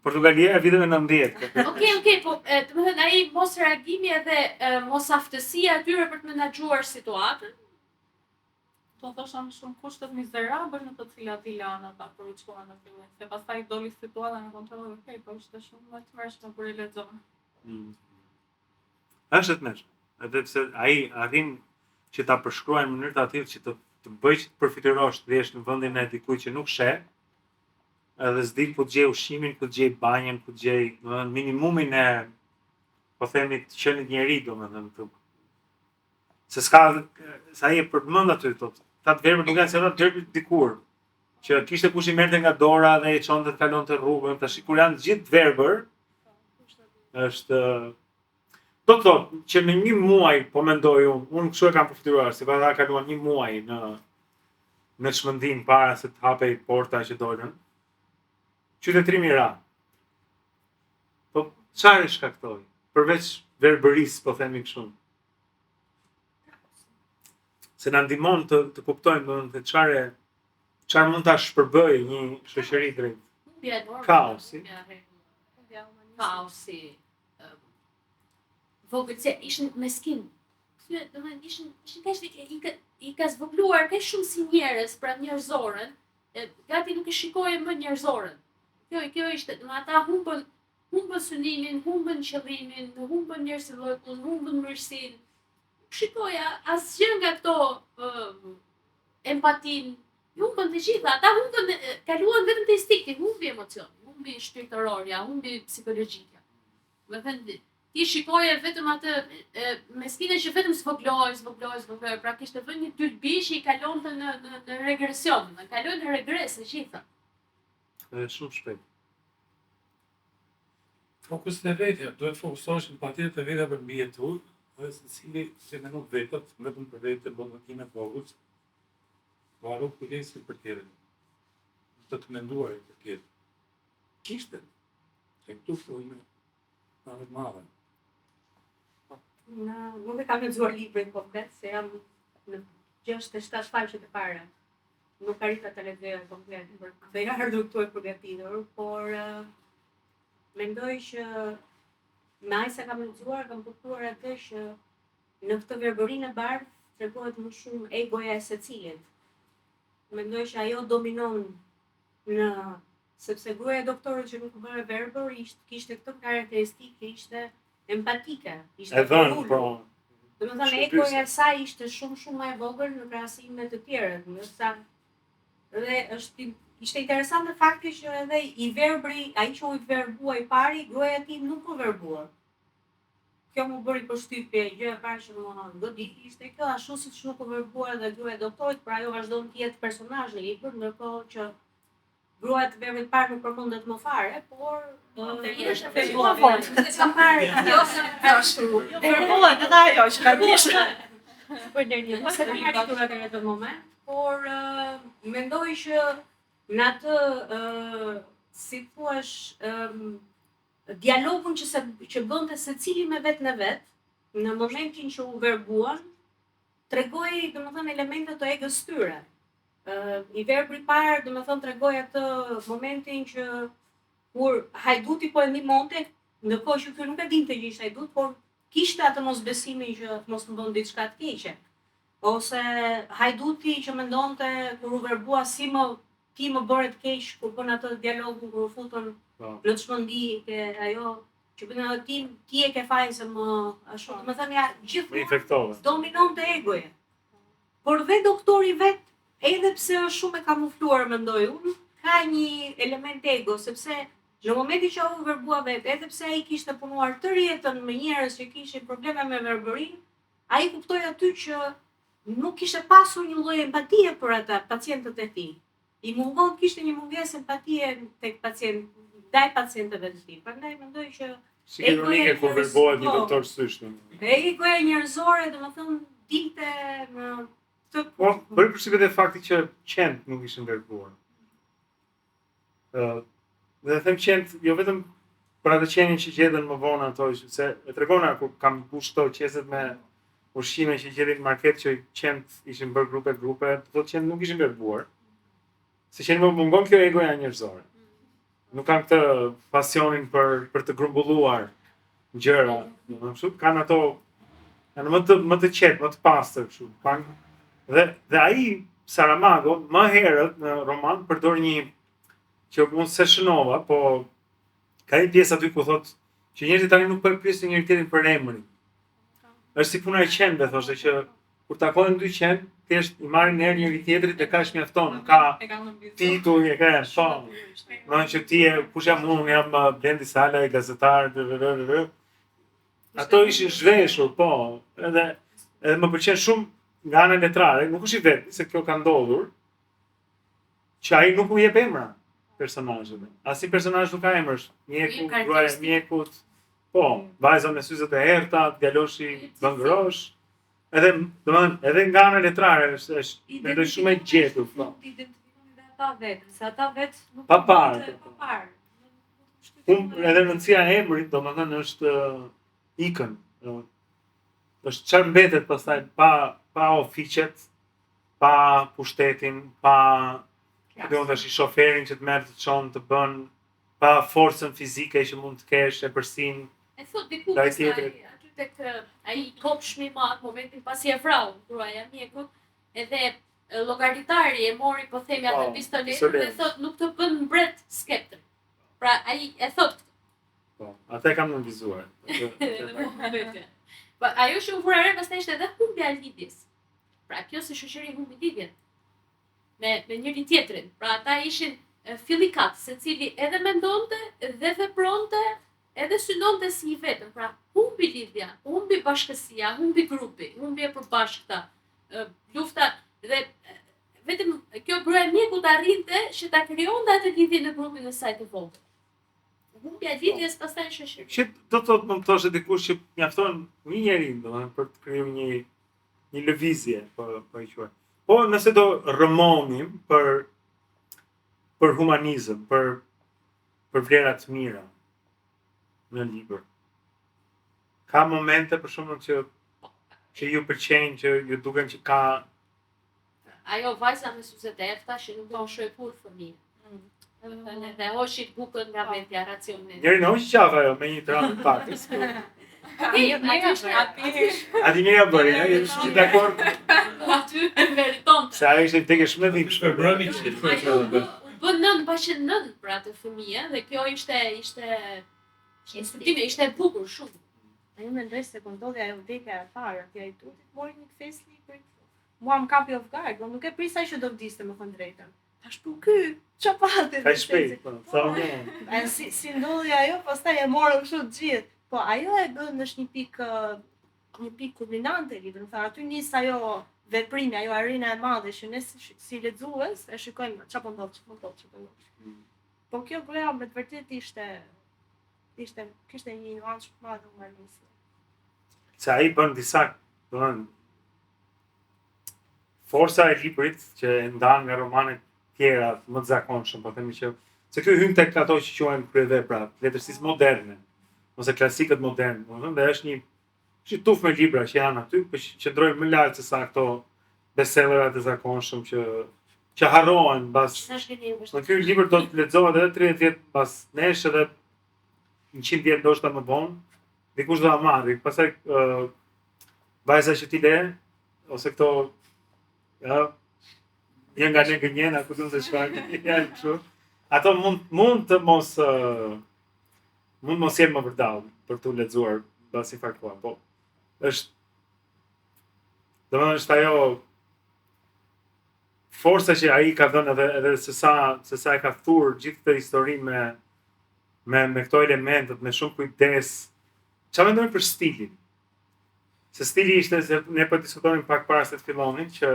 Portugalia e viteve 90. Okej, okej, po domethënë ai mos reagimi edhe mos aftësia e tyre për të menaxhuar situatën. Do thosha më shumë kushtet mizerabël në të cilat i lanë ata kur u çuan në fillim, se pastaj doli situata në kontroll, okej, po ishte shumë më e tmerrshme kur e lexon. Mm. Është e tmerrshme. Edhe pse ai arrin që ta përshkruajë në mënyrë të atillë që të të bëjë që të përfytyrosh të jesh në vendin e dikujt që nuk sheh, edhe s'di ku të gjej ushqimin, ku të gjej banjën, ku të gjej, domethënë minimumin e po themi të qenit njeri, domethënë të se s'ka se ai e përmend aty thotë, ta të verbër nuk janë se ata të verbër dikur, që kishte kush i merrte nga dora dhe i çonte të kalonte rrugën, tash kur janë të gjithë të verbër, është do të thotë që në një muaj po mendoj unë, unë kështu e kam përfytyruar, se ata kaluan një muaj në në çmendinë para se të hapej porta që dolën. Qytetërimi ra. Po çfarë shkaktoi? Përveç verbërisë, po themi kështu. Se na ndihmon të të kuptojmë domethënë se çfarë çfarë mund ta shpërbëjë një shoqëri drejt. Humbja e normave, Kaosi. humbja e rregullave, kaosi. Vogël se ishin meskin. Kthye, domethënë ishin ishin kaq i ka i ka zvogëluar kaq shumë si njerëz, pra njerëzoren, e, gati nuk e shikoje më njerëzoren. Kjo kjo ishte, domethënë ata humbën humbën synimin, humbën qëllimin, humbën njerëzillëkun, humbën mirësinë. Nuk shikoja asgjë nga këto uh, empatinë, humbën të gjitha, ata humbën, kaluan vetëm te instinkti, humbi emocioni, humbi shpirtërorja, humbi psikologjia. Domethënë, ti shikoje vetëm atë meskine që vetëm zvoglohej, zvoglohej, zvoglohej, pra kishte vënë një dylbi që i kalonte në në në regresion, në kaloi në regres e gjitha. Edhe shumë shpejt. Fokus te vetja, duhet fokusohesh patjetër te vetja për mbijetu, dhe secili si mendon vetët, vetëm për vete, bën time të vogël, po harron kujdesin për tjetrin, të të menduarit për tjetrin. Kishte, e këtu fillojnë me të madhe. Na, nuk e kam lexuar librin komplet, se jam në 6-7 faqet e para. Nuk arrita ta lexoja komplet për të ardhur këtu e përgatitur, por uh, mendoj që me aq sa kam lexuar, kam kuptuar atë që në këtë verbërinë e bardhë tregohet më shumë egoja e secilit. Mendoj që ajo dominon në sepse gruaja e doktorit që nuk u bë e verbër ishte kishte këtë karakteristikë që ishte empatike, ishte e dhënë, po. Domethënë egoja e saj ishte shumë shumë më e vogël në krahasim me të tjerët, ndërsa dhe është ishte interesante fakti që edhe i verbri, ai që u verbua i pari, gruaja e tij nuk u verbua. Kjo më bëri përshtypje, gjëja e parë që më goditi ishte kjo, ashtu siç nuk u verbua edhe gruaja e doktorit, por ajo vazhdon të jetë personazh në libër, ndërkohë që gruaja e të verbrit të parë nuk përmendet më fare, por është e fort. Kam parë, jo, ashtu. Verbohet edhe ajo që ka bishë. Për ndërgjegje, mos e kam arritur atë në atë moment, por uh, mendoj që në atë uh, si thuash um, dialogun që se që bënte secili me veten e vet, në momentin që u verbuan, tregoi, domethënë, elemente të egës tyre. Ë i verbri i parë, domethënë, tregoi atë momentin që kur hajduti po e ndihmonte, ndërkohë që ky nuk e dinte që ishte hajdut, por kishte atë mosbesimin që mos më bën diçka të keqe. Ose hajduti që mendonte kur u verbua si më ti më bëre të keq kur bën atë dialogun kur u futën po. në çmendi ke ajo që bën ajo ti ti e ke fajin se më ashtu domethënë ja gjithmonë dominonte egoja. Por dhe doktori vet edhe pse është shumë e kamufluar mendoj unë, ka një element ego sepse në momentin që u verbua vet, edhe pse ai kishte punuar tërë jetën me njerëz që kishin probleme me verbërinë, ai kuptoi aty që nuk kishte pasur një lloj empatie për ata pacientët e tij. I mungon kishte një mungesë empatie tek pacient, ndaj pacientëve të tij. Prandaj mendoj që Si ironike kur verbohet një po. doktor sysh. Egoja njerëzore, domethënë dilte në këtë Po, bëri përshtypje dhe fakti që qentë nuk ishin verbuar. Ë, dhe them qentë jo vetëm për atë qenin që gjetën më vonë ato, se e tregona kur kam mbush këto qeset me ushqime që gjetin në market që qentë ishin bërë grupe grupe, do thotë qentë nuk ishin verbuar. Se qenit më mungon kjo egoja njerëzore. Nuk kanë këtë pasionin për për të grumbulluar gjëra, domethënë kështu, kanë ato janë më të më të qetë, më të pastër kështu. Kanë dhe dhe ai Saramago më herët në roman përdor një që unë s'e shënova, po ka një pjesë aty ku thotë që njerëzit tani nuk po e pyesin njëri tjetrin për emrin. Është si puna e qenve, thoshte që kur takohen dy qen, thjesht i marrin erë njëri tjetrit dhe kaq mjafton, ka titull, e ka po. Do që ti je kush jam unë, unë jam uh, Blendi Salaj, gazetar, dë dë dë dë. Ato ishin zhveshur, po, edhe edhe më pëlqen shumë nga ana letrare, nuk është i vetmi se kjo ka ndodhur, që ai nuk u jep emra personazheve. Asnjë personazh nuk ka emër, mjeku, gruaja e mjekut, po, vajza me syzet e errta, djaloshi bëngrosh. Edhe, domethënë, edhe nga ana letrare është është mendoj shumë e gjetur, po. Nuk identifikonin dhe ata vetë, se ata vetë nuk pa parë, po. pa parë. Um, edhe rëndësia e emrit, domethënë është ikën, domethënë. Është çfarë mbetet pastaj pa pa ofiqet, pa pushtetin, pa do të tash shoferin që të merr të çon të bën, pa forcën fizike që mund të kesh, epërsinë. E thot diku pastaj aty tek ai kopshmi i madh momentin pasi e vrau gruaja e mjekut, edhe llogaritari e mori po themi atë po, pistoletën dhe thot nuk të bën mbret skeptri. Pra ai e thot këtë. Po, atë e kam nënvizuar. Po ajo që u vura re pastaj ishte edhe humbja e lidhjes. Pra kjo si shoqëri humbi lidhjen me me njëri tjetrin. Pra ata ishin fillikat, secili edhe mendonte dhe vepronte, edhe synonte si i vetëm. Pra humbi lidhja, humbi bashkësia, humbi grupi, humbi e përbashkëta, lufta dhe vetëm kjo gruaja e mjekut arrinte që ta krijonte atë lidhje në grupin e saj të vogël. Humbja e lidhjes pastaj në shoqëri. Që do të thotë mund të thoshte dikush që mjafton një njeri, domethënë për të krijuar një një lëvizje, po po e quaj. Po nëse do rrëmonim për për humanizëm, për për vlera të mira në libër. Ka momente për shembull që që ju pëlqejnë, që ju duken që ka Ajo vajza me syze të errëta që nuk do mëshoj kurrë fëmijë. Mm. Domethënë edhe hoqi bukën nga po. vetja racionin. Njëri në hoqi qafa ajo me një të rëndë pakës. Po. Aty ishte aty. Aty njëra bëri, ne jemi shumë dakord. Aty e meriton. Se ajo ishte vdekje shumë e dhimbshme. Bëri që të thotë. U bë nënë pa qenë nënë për atë fëmijë dhe kjo ishte ishte instruktime, ishte e bukur shumë. Unë mendoj se kur ndodhi ajo vdekja e parë, atij hajdutit mori një kthesë libri. Mua më kapi off guard, po nuk e prisa që do vdiste, me thënë drejtën. Tash po ky, ç'a pati? Kaq shpejt, po, sa u A si si ndodhi ajo, pastaj e morëm kështu të gjithë. Po ajo e bën është një pikë një pikë kulminante e librit. Do të thënë aty nis ajo veprimi, ajo arena e madhe që ne si, si lexues e shikojmë ç'a po ndodh, ç'a po ndodh, ç'a po ndodh. Mm. Po kjo goja me të vërtetë ishte ishte kishte një nuancë shumë të madhe humanizmi. Se ai bën disa, do të thënë forca e librit që e ndan nga romanet tjera më të zakonshëm, po themi që se ky hyn tek ato që quhen kryevepra, letërsisë moderne ose klasikët modernë, domethënë dhe është një është një tufë me libra që janë aty, po që qëndrojnë më lart se sa këto bestsellerat e zakonshëm që që harrohen mbas. Po ky libër do të lexohet edhe 30 vjet pas nesh edhe 100 vjet ndoshta më vonë, dikush do ta marrë. Pastaj uh, vajza që ti le ose këto ja një nga ne gënjen, a kupton se çfarë janë kështu. Ato mund mund të mos uh, mund mos jenë më vërdall për t'u lexuar mbas një farë kohe, po është domethënë është ajo forca që ai ka dhënë edhe edhe se sa se sa e ka thur gjithë këtë histori me me me këto elementët me shumë kujdes. Çfarë mendoni për stilin? Se stili ishte se ne po diskutonim pak para se të fillonim që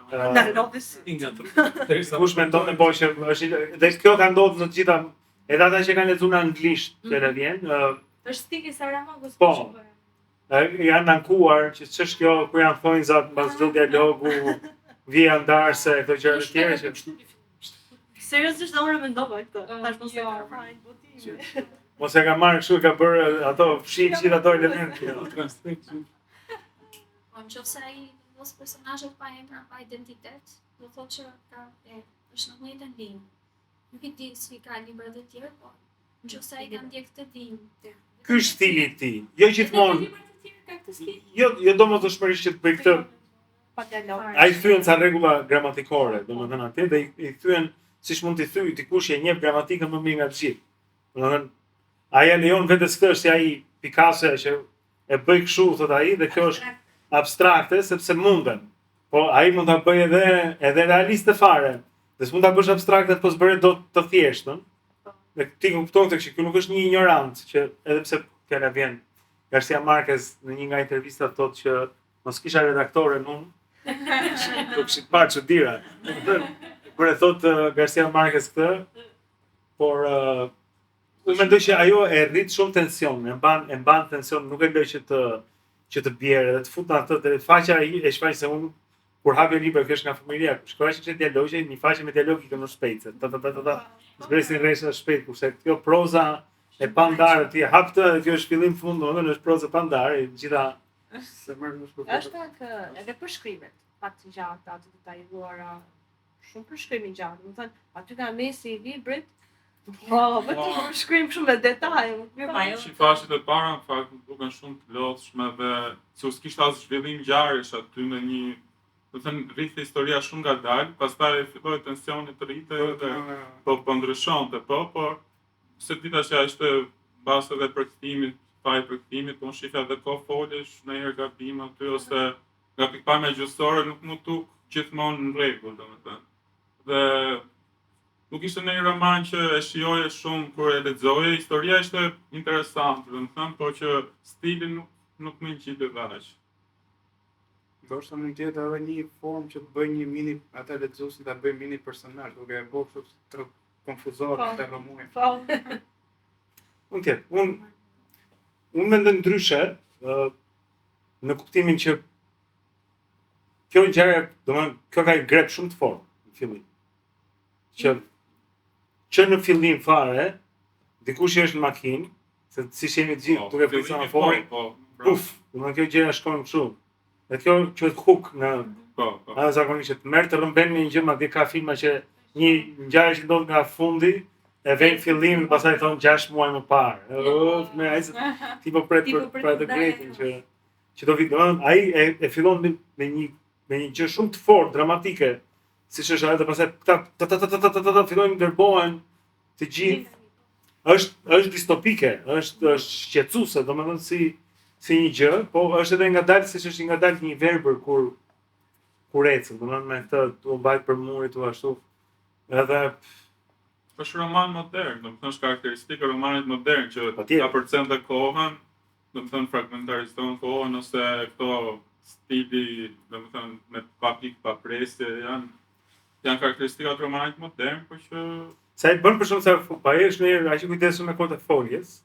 Na lodhi si nga të. Kush mendon po që është dhe kjo ka ndodhur në të gjitha edhe ata që kanë lexuar në anglisht mm -hmm. që vjen, ë është stili Saramago po. Janë ankuar që ç'është kjo ku janë thonjzat mbas çdo dialogu, vija ndarëse këto gjëra të tjera që Seriozisht dhe unë e mendova këtë. Tash mos e jo. ka fajin botimi. Mos e ka marrë kështu ka bërë ato fshin gjithë ato elemente. Po në qoftë se ai vendos personazhet pa emra, pa identitet, do thotë që ka e, është në të njëjtën linjë. Nuk e di si ka libra të tjerë, po në qoftë se ai ka ndjek këtë linjë. Ky është stili i tij. Jo gjithmonë. Libra të tjerë ka këtë stil. Jo, jo domosdoshmërisht që të bëj këtë Pa dialog. Ai thyen ca rregulla gramatikore, domethënë atje dhe i, i thyen siç mund t'i thyj dikush që e njeh gramatikën më mirë nga të gjithë. Domethënë ai ja lejon vetes këtë është si ai Picasso që e bëj kështu thot ai dhe kjo është abstrakte sepse mundem. Po ai mund ta bëjë edhe edhe realiste fare. Dhe s'mund ta bësh abstrakte po s'bëre dot të thjeshtën. Dhe ti kupton këtë që ky nuk është një ignorant që edhe pse fjala vjen Garcia Marquez në një nga intervistat thotë që mos kisha redaktoren unë, do kishit parë çudira. Kur e thot uh, Garcia Marquez këtë, por uh, unë mendoj që ajo e rrit shumë tension, e mban e mban tension, nuk e lë që të që të bjerë dhe të fut në atë dhe faqja e e shfaq se unë kur hapja libra kjo është nga fëmijëria, kur shkoja që kishte dialogje, një faqe me dialog ikën më shpejt, se ta ta ta ta ta, zbresin rreshta shpejt, kurse kjo proza e pandarë ti e hap këtë dhe kjo është fillim fund, domethënë është prozë e pandarë, e gjitha Se merr më shpejt. Është pak edhe përshkrimet, pak të gjata, të detajuara, shumë përshkrim i gjatë. Do të thënë, aty nga mesi i librit, po, vetëm po. përshkrim shumë me detaje. Mirë, po, ajo. Që faqet e para në fakt më duken shumë të lodhshme dhe se s'kishte as zhvillim ngjarjesh aty në një do të thënë rriste historia shumë ngadalë, pastaj filloi tensioni të rritej dhe po po ndryshonte, po, por s'e di tash a ishte mbas edhe përkthimit, faj përkthimit, po unë shifja edhe kohë foljesh ndonjëherë gabim aty ose nga pikëpamja gjuhësore nuk m'u duk gjithmonë në rregull, domethënë. Dhe nuk ishte ndonjë roman që e shijoje shumë kur e lexoje, historia ishte interesante, domethënë, po që stili nuk nuk më ngjiti dhe aq. Ndoshta mund të jetë edhe një formë që të bëjë një mini atë lexuesin ta bëjë mini personazh, duke e bërë kështu të konfuzohet po, të rrëmujë. Po. Mund të jetë. Unë unë mendoj ndryshe, ë në kuptimin që kjo ngjarje, domethënë, kjo ka një grep shumë të fortë në fillim. Që që në fillim fare, dikush që është në makinë, se siç jemi të gjithë Po, duke pritur fillimi, semaforin, Po, po, puf, domethënë kjo gjëja shkon kështu. Dhe kjo quhet hook në po, po. A zakonisht që të merr të rrëmben me një gjë, madje ka filma që një ngjarje që ndodh nga fundi e vjen në fillim dhe pastaj thon 6 muaj më parë. Uf, me ai se ti po pret Ti për po pret për atë të dalë grepin ajo. që që do vi, domethënë ai e, e fillon me, me një me një gjë shumë të fortë dramatike, siç është ajo dhe pastaj këta ta ta ta ta ta ta ta, ta fillojnë dërbohen të gjithë. Është është distopike, është është shqetësuese, domethënë si si një gjë, po është edhe ngadalë siç është i ngadalë një verbër kur kur ecën, domethënë me këtë tu mbajt për murit tu ashtu. Edhe Është roman modern, domethënë është karakteristikë e romanit modern që Patjetër. ta përcen dhe kohën, domethënë fragmentarizon kohën ose këto stili, domethënë me pa pikë, pa presje, janë janë karakteristika të romanit modern, por që Sa i bën për shumë se pa ai është një aq i kujdesur me kohët e foljes,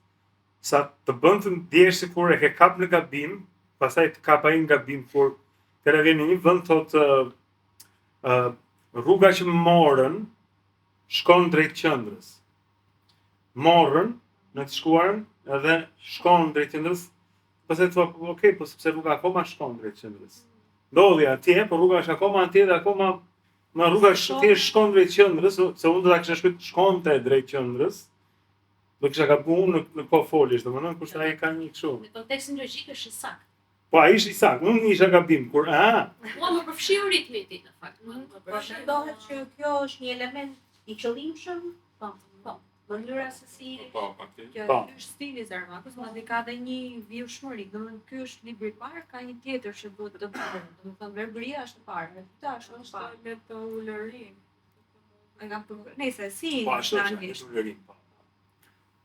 sa të bën të ndjesh sikur e ke kap në gabim, pastaj të kap ai në gabim kur tëra vjen në një vend thotë ë ë, rruga që morën shkon drejt qendrës. Morën në të shkuarën edhe shkon drejt qendrës. Pastaj thua, "Po, ok, po sepse rruga akoma shkon drejt qendrës. Ndodhi atje, po rruga është akoma atje dhe akoma Në rruga sh- thjesht shkon drejt qendrës, se unë do ta kisha shkruar shkonte drejt qendrës. Do kisha gabuar unë në, në kohë foljesh, domethënë kurse ai ka një kështu. Në kontekstin logjik është i saktë. Po ai është i saktë, unë isha gabim kur a, Mua më përfshiu ritmi i tij në fakt, mua më Po përfshiu. mendohet që kjo është një element i qëllimshëm, Po, po. mënyra se si po, patjetër. Kjo Po. ky është stili i Saramagus, madje ka edhe një vijushmëri, domethënë ky është libri i parë, ka një tjetër që duhet të bëhet. Domethënë verbëria është e parë, e dyta është e Është parë. le të ulëri. E kam për Nëse si po ashtu në është, anglisht. është ulërim, po.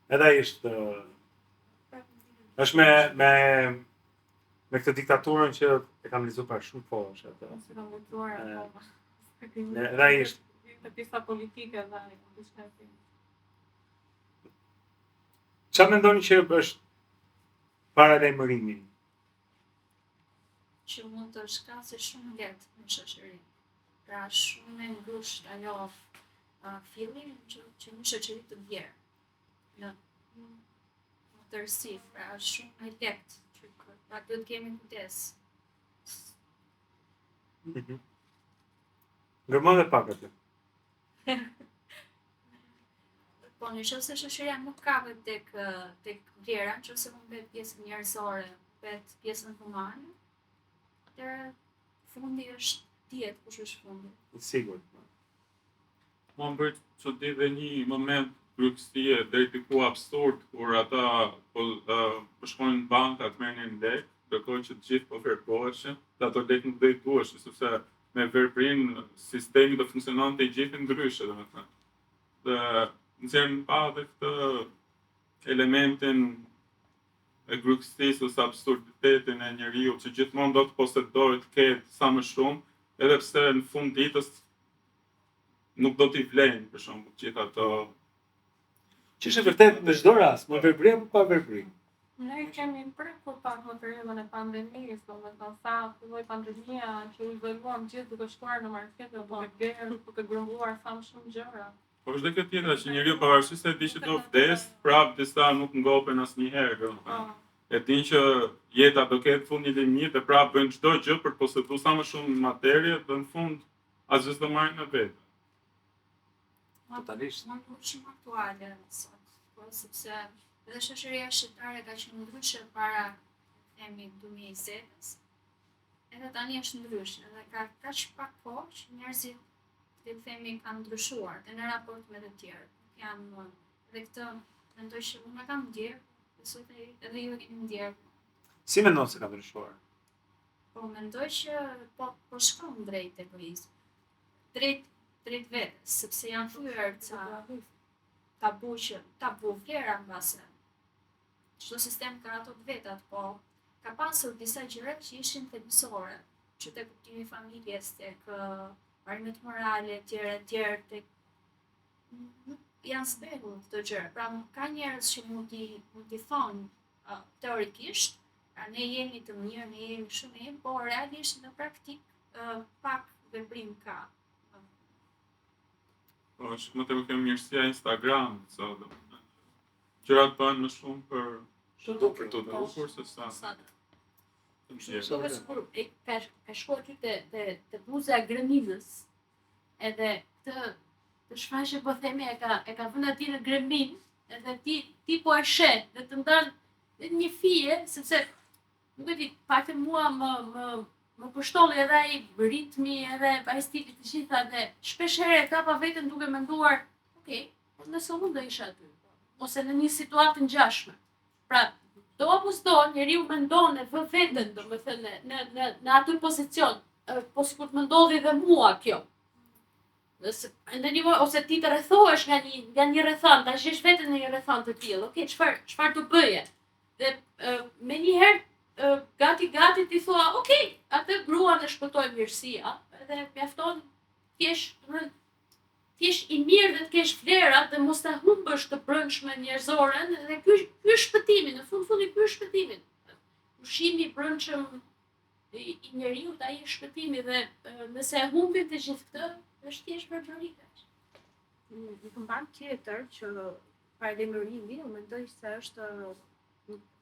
Edhe ai është ë, është me me me këtë diktaturën që e kam lexuar para shumë kohësh atë. Mos e kam lexuar E, akoma. Edhe ai është Te pjesa politike dhe ai, diçka e tillë. Çfarë mendoni që është paralajmërimi? Që mund të shkasë shumë lehtë në shoqëri. Pra shumë e ngushtë ajo uh, fillim që, që një shoqëri të bjerë. Në në tërësi, pra është shumë e lehtë që pra duhet kemi kujdes. Mhm. Ngërmon dhe pak aty. Po në qoftë se shoqëria nuk kapet tek ë, tek vlera, në qoftë se humbet pjesën njerëzore, humbet pjesën humane, atëherë fundi është dihet kush është fundi. I sigurt. Mua më bëri çudi dhe një moment grykësie deri diku absurd kur ata po uh, po shkonin në banka të merrnin lek, ndërkohë që të gjithë po verboheshin, dhe ato lek nuk do i duheshin sepse me verbrin sistemi do funksiononte i gjithë ndryshe, domethënë. Dhe nxjerr në pa dhe këtë elementin e grykësisë ose absurditetin e njeriu që gjithmonë do të posedojë të ketë sa më shumë, edhe pse në fund ditës nuk do t'i vlejnë për shembull të gjitha ato Që është e vërtet në çdo rast, me verbëri apo pa verbëri. Ne kemi prekur pak në periudhën e pandemisë, domethënë sa filloi pandemia që u izoluam gjithë duke shkuar në market dhe duke blerë, duke grumbulluar sa më shumë gjëra. Po është dhe kjo tjetra që njeriu pavarësisht se e di që do vdes, prap disa nuk ngopen asnjëherë, domethënë. Po. E din që jeta do ketë fund një limit dhe prap bëjnë çdo gjë për të poseduar sa më shumë materie dhe në fund asgjë s'do marrin me vete. Totalisht. Mua më duket shumë aktuale sot, po sepse edhe shoqëria shqiptare ka qenë ndryshe para themi 2020-s. Edhe tani është ndryshe, edhe ka kaq pak kohë që njerëzit le të themi kanë ndryshuar dhe në raport me të tjerë. Nuk janë më dhe këtë mendoj që unë e kam ndjerë, besoj dhe edhe ju e keni ndjerë. Si mendon se ka ndryshuar? Po mendoj që po po shkon drejt egoizmit. Drejt drejt vetes, sepse janë thyer ca tabu që tabu vlera mbase. Çdo sistem ka ato të vetat, po ka pasur disa gjëra që ishin thelbësore, që te kuptimi i familjes, tek parimet morale, etj, etj, tek nuk Janë zbehur këto gjëra. Pra ka njerëz që mund t'i mund t'i thonë uh, teorikisht, pra ne jemi të mirë, ne jemi shumë mirë, por realisht në praktikë uh, pak veprim ka. Po, është më tepër kjo mirësia e Instagram, sa domethënë. Gjërat bëhen më shumë për për të dukur se sa. Sa Shumë sikur e ka ka shkuar aty te te te buza e greminës. Edhe këtë të shfaqje po themi e ka e ka vënë aty në greminë, edhe ti ti po e sheh dhe të ndan një fije sepse nuk e di, paktën mua më më më pështolli edhe ai ritmi, edhe ai stili të gjitha dhe shpesh herë e kapa veten duke menduar, ok, po nëse unë do isha aty, ose në një situatë të ngjashme. Pra, do apo s'do, njeriu mendon e vë veten, domethënë, në në në atë pozicion, po sikur të më ndodhi dhe mua kjo. Nëse në një ose ti të rrethohesh nga një nga një rrethanë, ta gjesh veten në një rrethanë të tillë, ok, çfarë çfarë do bëje? Dhe menjëherë gati gati ti thua, ok, atë gruan e shpëtoi mirësia, edhe mjafton të jesh, domethënë, të jesh i mirë dhe të kesh vlera dhe mos ta humbësh të brendshme njerëzoren dhe ky ky është shpëtimi, në fund fundi ky është shpëtimi. Ushqimi i brendshëm i, i njeriut ai është shpëtimi dhe nëse e humbim të gjithë këtë, është thjesht verbëri. Një këmbanë tjetër që paralajmërimi, unë mendoj se është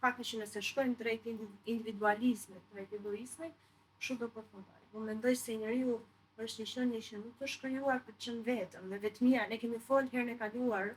fakti që nëse shkojmë drejt individualizmit, drejt egoizmit, kështu do përfundojmë. Unë mendoj se njeriu është një qenie që nuk është krijuar për të qenë vetëm, dhe vetmia, ne kemi folë herën e kaluar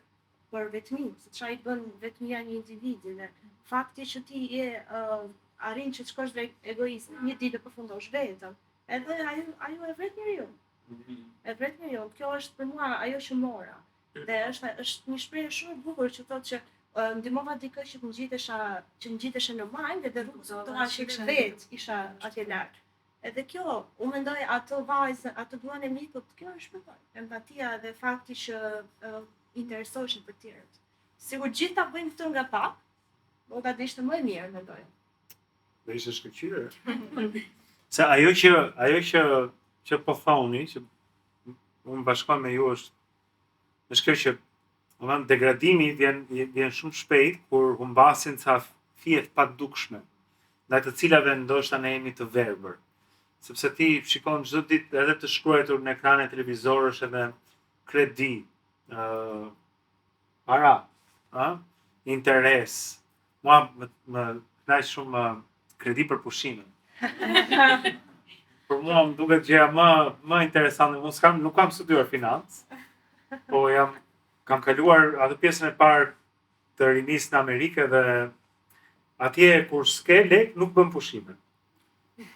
për vetminë, se çfarë i bën vetmia një individi dhe fakti që ti je uh, arrin që të shkosh drejt egoizmit, një ditë do përfundosh vetëm. Edhe ajo ajo e vret njeriun. Mhm. E vret njeriun. Kjo është për mua ajo që mora. Dhe është është një shprehje shumë e bukur që thotë që uh, ndihmova dikë që të ngjitesha, që ngjiteshe në majë dhe dhe rrugës kuptova që vetë isha atje lart. Edhe kjo, unë mendoj atë vajzën, atë gruan e mikut, kjo është shpëtoi. Empatia dhe fakti që uh, interesoheshin për tjerët. Sikur gjithë ta bëjmë këtë nga pak, bota do ishte më e mirë, mendoj. Do ishte shkëlqyer. Se ajo që ajo që që po thoni, që unë bashkohem me ju është është kjo që domethënë degradimi vjen vjen shumë shpejt kur humbasin ca fije të padukshme, ndaj të cilave ndoshta ne jemi të verbër. Sepse ti shikon çdo ditë edhe të shkruajtur në ekrane televizorësh edhe kredi, ë uh, para, ë, interes. Mua më, më kënaq shumë kredi për pushime. për mua më duket gjëja më më interesante. Unë s'kam nuk kam studiuar financë, po jam kam kaluar atë pjesën e parë të rinisë në Amerikë dhe atje kur s'ke lek nuk bën pushime.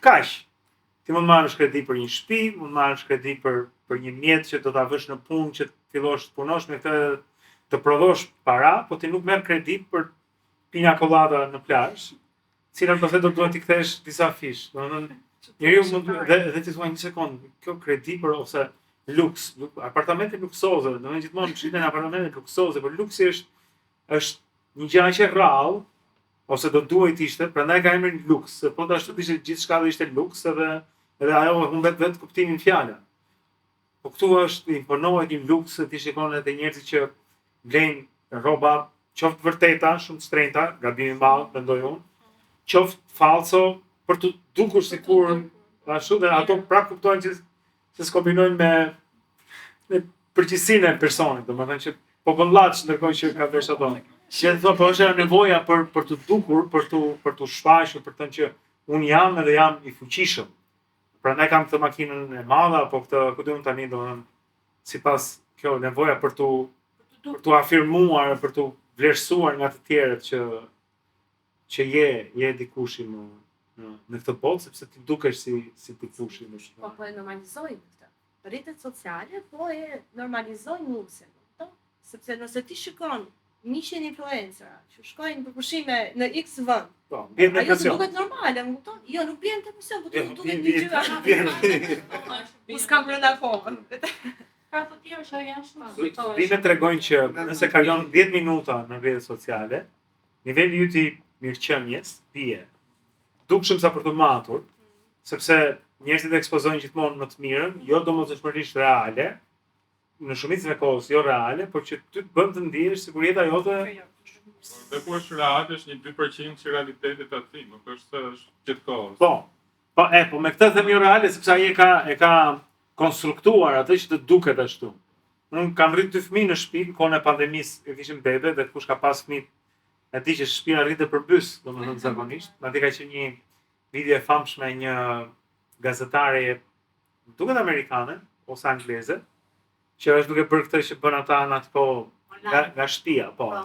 Kaq. Ti mund të marrësh kredi për një shtëpi, mund të marrësh kredi për për një mjet që do ta vësh në punë që të fillosh të punosh me këtë të prodhosh para, po ti nuk merr kredi për pina colada në plazh, cilën pastaj do duhet t'i kthesh disa fish. Domethënë, njeriu mund dhe dhe ti thua një sekond, kjo kredi për ose luks, luk, apartamente luksoze, domethënë gjithmonë shiten apartamente luksoze, por luksi është është një gjë aq e rrallë ose do duhej të ishte, prandaj ka emrin luks, se po ashtu të ishte gjithçka do ishte luks edhe edhe ajo humbet vetë kuptimin fjala. Po këtu është imponohet një luks se ti shikon edhe njerëzit që blejnë rroba qoftë të vërteta, shumë të shtrenjta, gabim i madh, mendoj unë, qoftë falso për të dukur sikur ashtu dhe ato prapë kuptohen që se s'kombinojnë me me përgjithësinë e personit, domethënë që po bën llaç ndërkohë që ka vesh ato. Që thonë po është nevoja për për të dukur, për të për të shfaqur, për të thënë që unë jam edhe jam i fuqishëm. Prandaj kam këtë makinën e madhe apo këtë, ku di unë tani, domethënë sipas kjo nevoja për të për t'u afirmuar, për t'u vlerësuar nga të tjerët që që je je dikushi në në në këtë botë sepse ti dukesh si si dikushi më shumë. Po po e normalizojnë këtë. Rrjetet sociale po e normalizojnë luksin, kupton? Sepse nëse ti shikon 100 influencera që shkojnë për pushime në X vend. Po, bie në depresion. Ajo duket normale, më kupton? Jo, nuk bie në depresion, po të duket një gjë. Unë s'kam brenda kohën. Ka të tjerë që janë shumë. Studimet tregojnë që nëse kalon 10 minuta në rrjetet sociale, niveli yt i mirëqenies bie. Dukshëm sa për të matur, sepse njerëzit ekspozojnë gjithmonë më të mirën, jo domosdoshmërisht reale. në shumicën e kohës jo reale, por që ty të bën të ndihesh sikur jeta jote Dhe ku është reale është një 2% që realitetit aty, nuk është se është gjithë kohës. Po. Po, e, po me këtë them jo reale sepse ai e ka e ka konstruktuar atë që të duket ashtu. Unë kam rrit dy fëmijë në shtëpi në kohën e pandemisë, e kishim bebe dhe kush ka pas fëmijë e di që shtëpia rritet përmbys, domethënë zakonisht. Madje ka qenë një video e famshme e një gazetareje, duket amerikane ose angleze, që është duke bërë këtë që bën ata në atë kohë nga nga shtëpia, po. Po.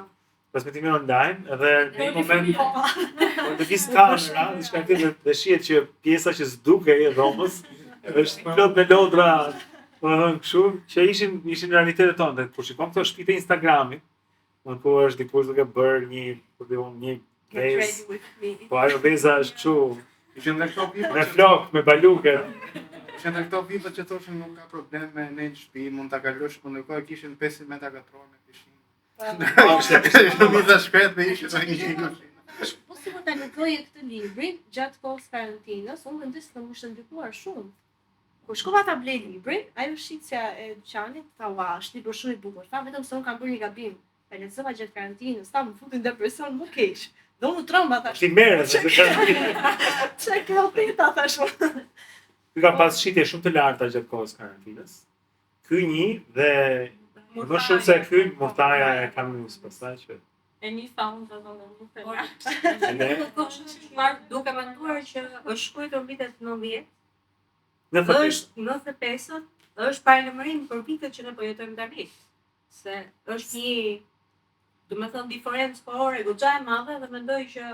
Transmetimi online dhe në një moment po lëviz kamera, diçka e tillë dhe shihet që pjesa që s'dukej e dhomës është plot me lodra, domethënë kështu, që ishin ishin realitetet tona dhe kur shikon këto shtëpitë e Instagramit, domethënë ku është dikush duke bërë një, ku di unë, një Get vezë, ready with me. po ajo veza është kështu Ishin dhe këto vipat me që flok, me baluke. ishin dhe këto vipat që thoshin nuk ka problem me ne në shtëpi, mund ta kalosh, po ndërkohë kishin 500 metra katror me pishinë. Po, Ishte shumica shkret dhe ishin në një kuzhinë. Po si mund ta lexoje këtë librin gjatë kohës karantinës, unë mendoj se më ishte ndikuar shumë. Kur shkova ta blej librin, ajo shitësja e dyqanit tha, "Ua, është libër shumë i bukur." Tha vetëm se unë kam bërë një gabim. E lexova gjatë karantinës, tha më futi në depresion më keq. Dhe unë u tremba thash. Ti merret se karantinë. Çe kjo teta thash. unë. Ky ka pas shitje shumë të larta gjatë kohës karantinës. Ky një dhe më shumë se ky murtaja e Camus pastaj që E nisa unë dhe do në Por, E ne duke menduar që është shkruar vitet 90, në të është 95-ët, është paralajmërim për vitet që ne po jetojmë tani. Se është një, do me thënë, diferencë kohore goxha e madhe dhe mendoj që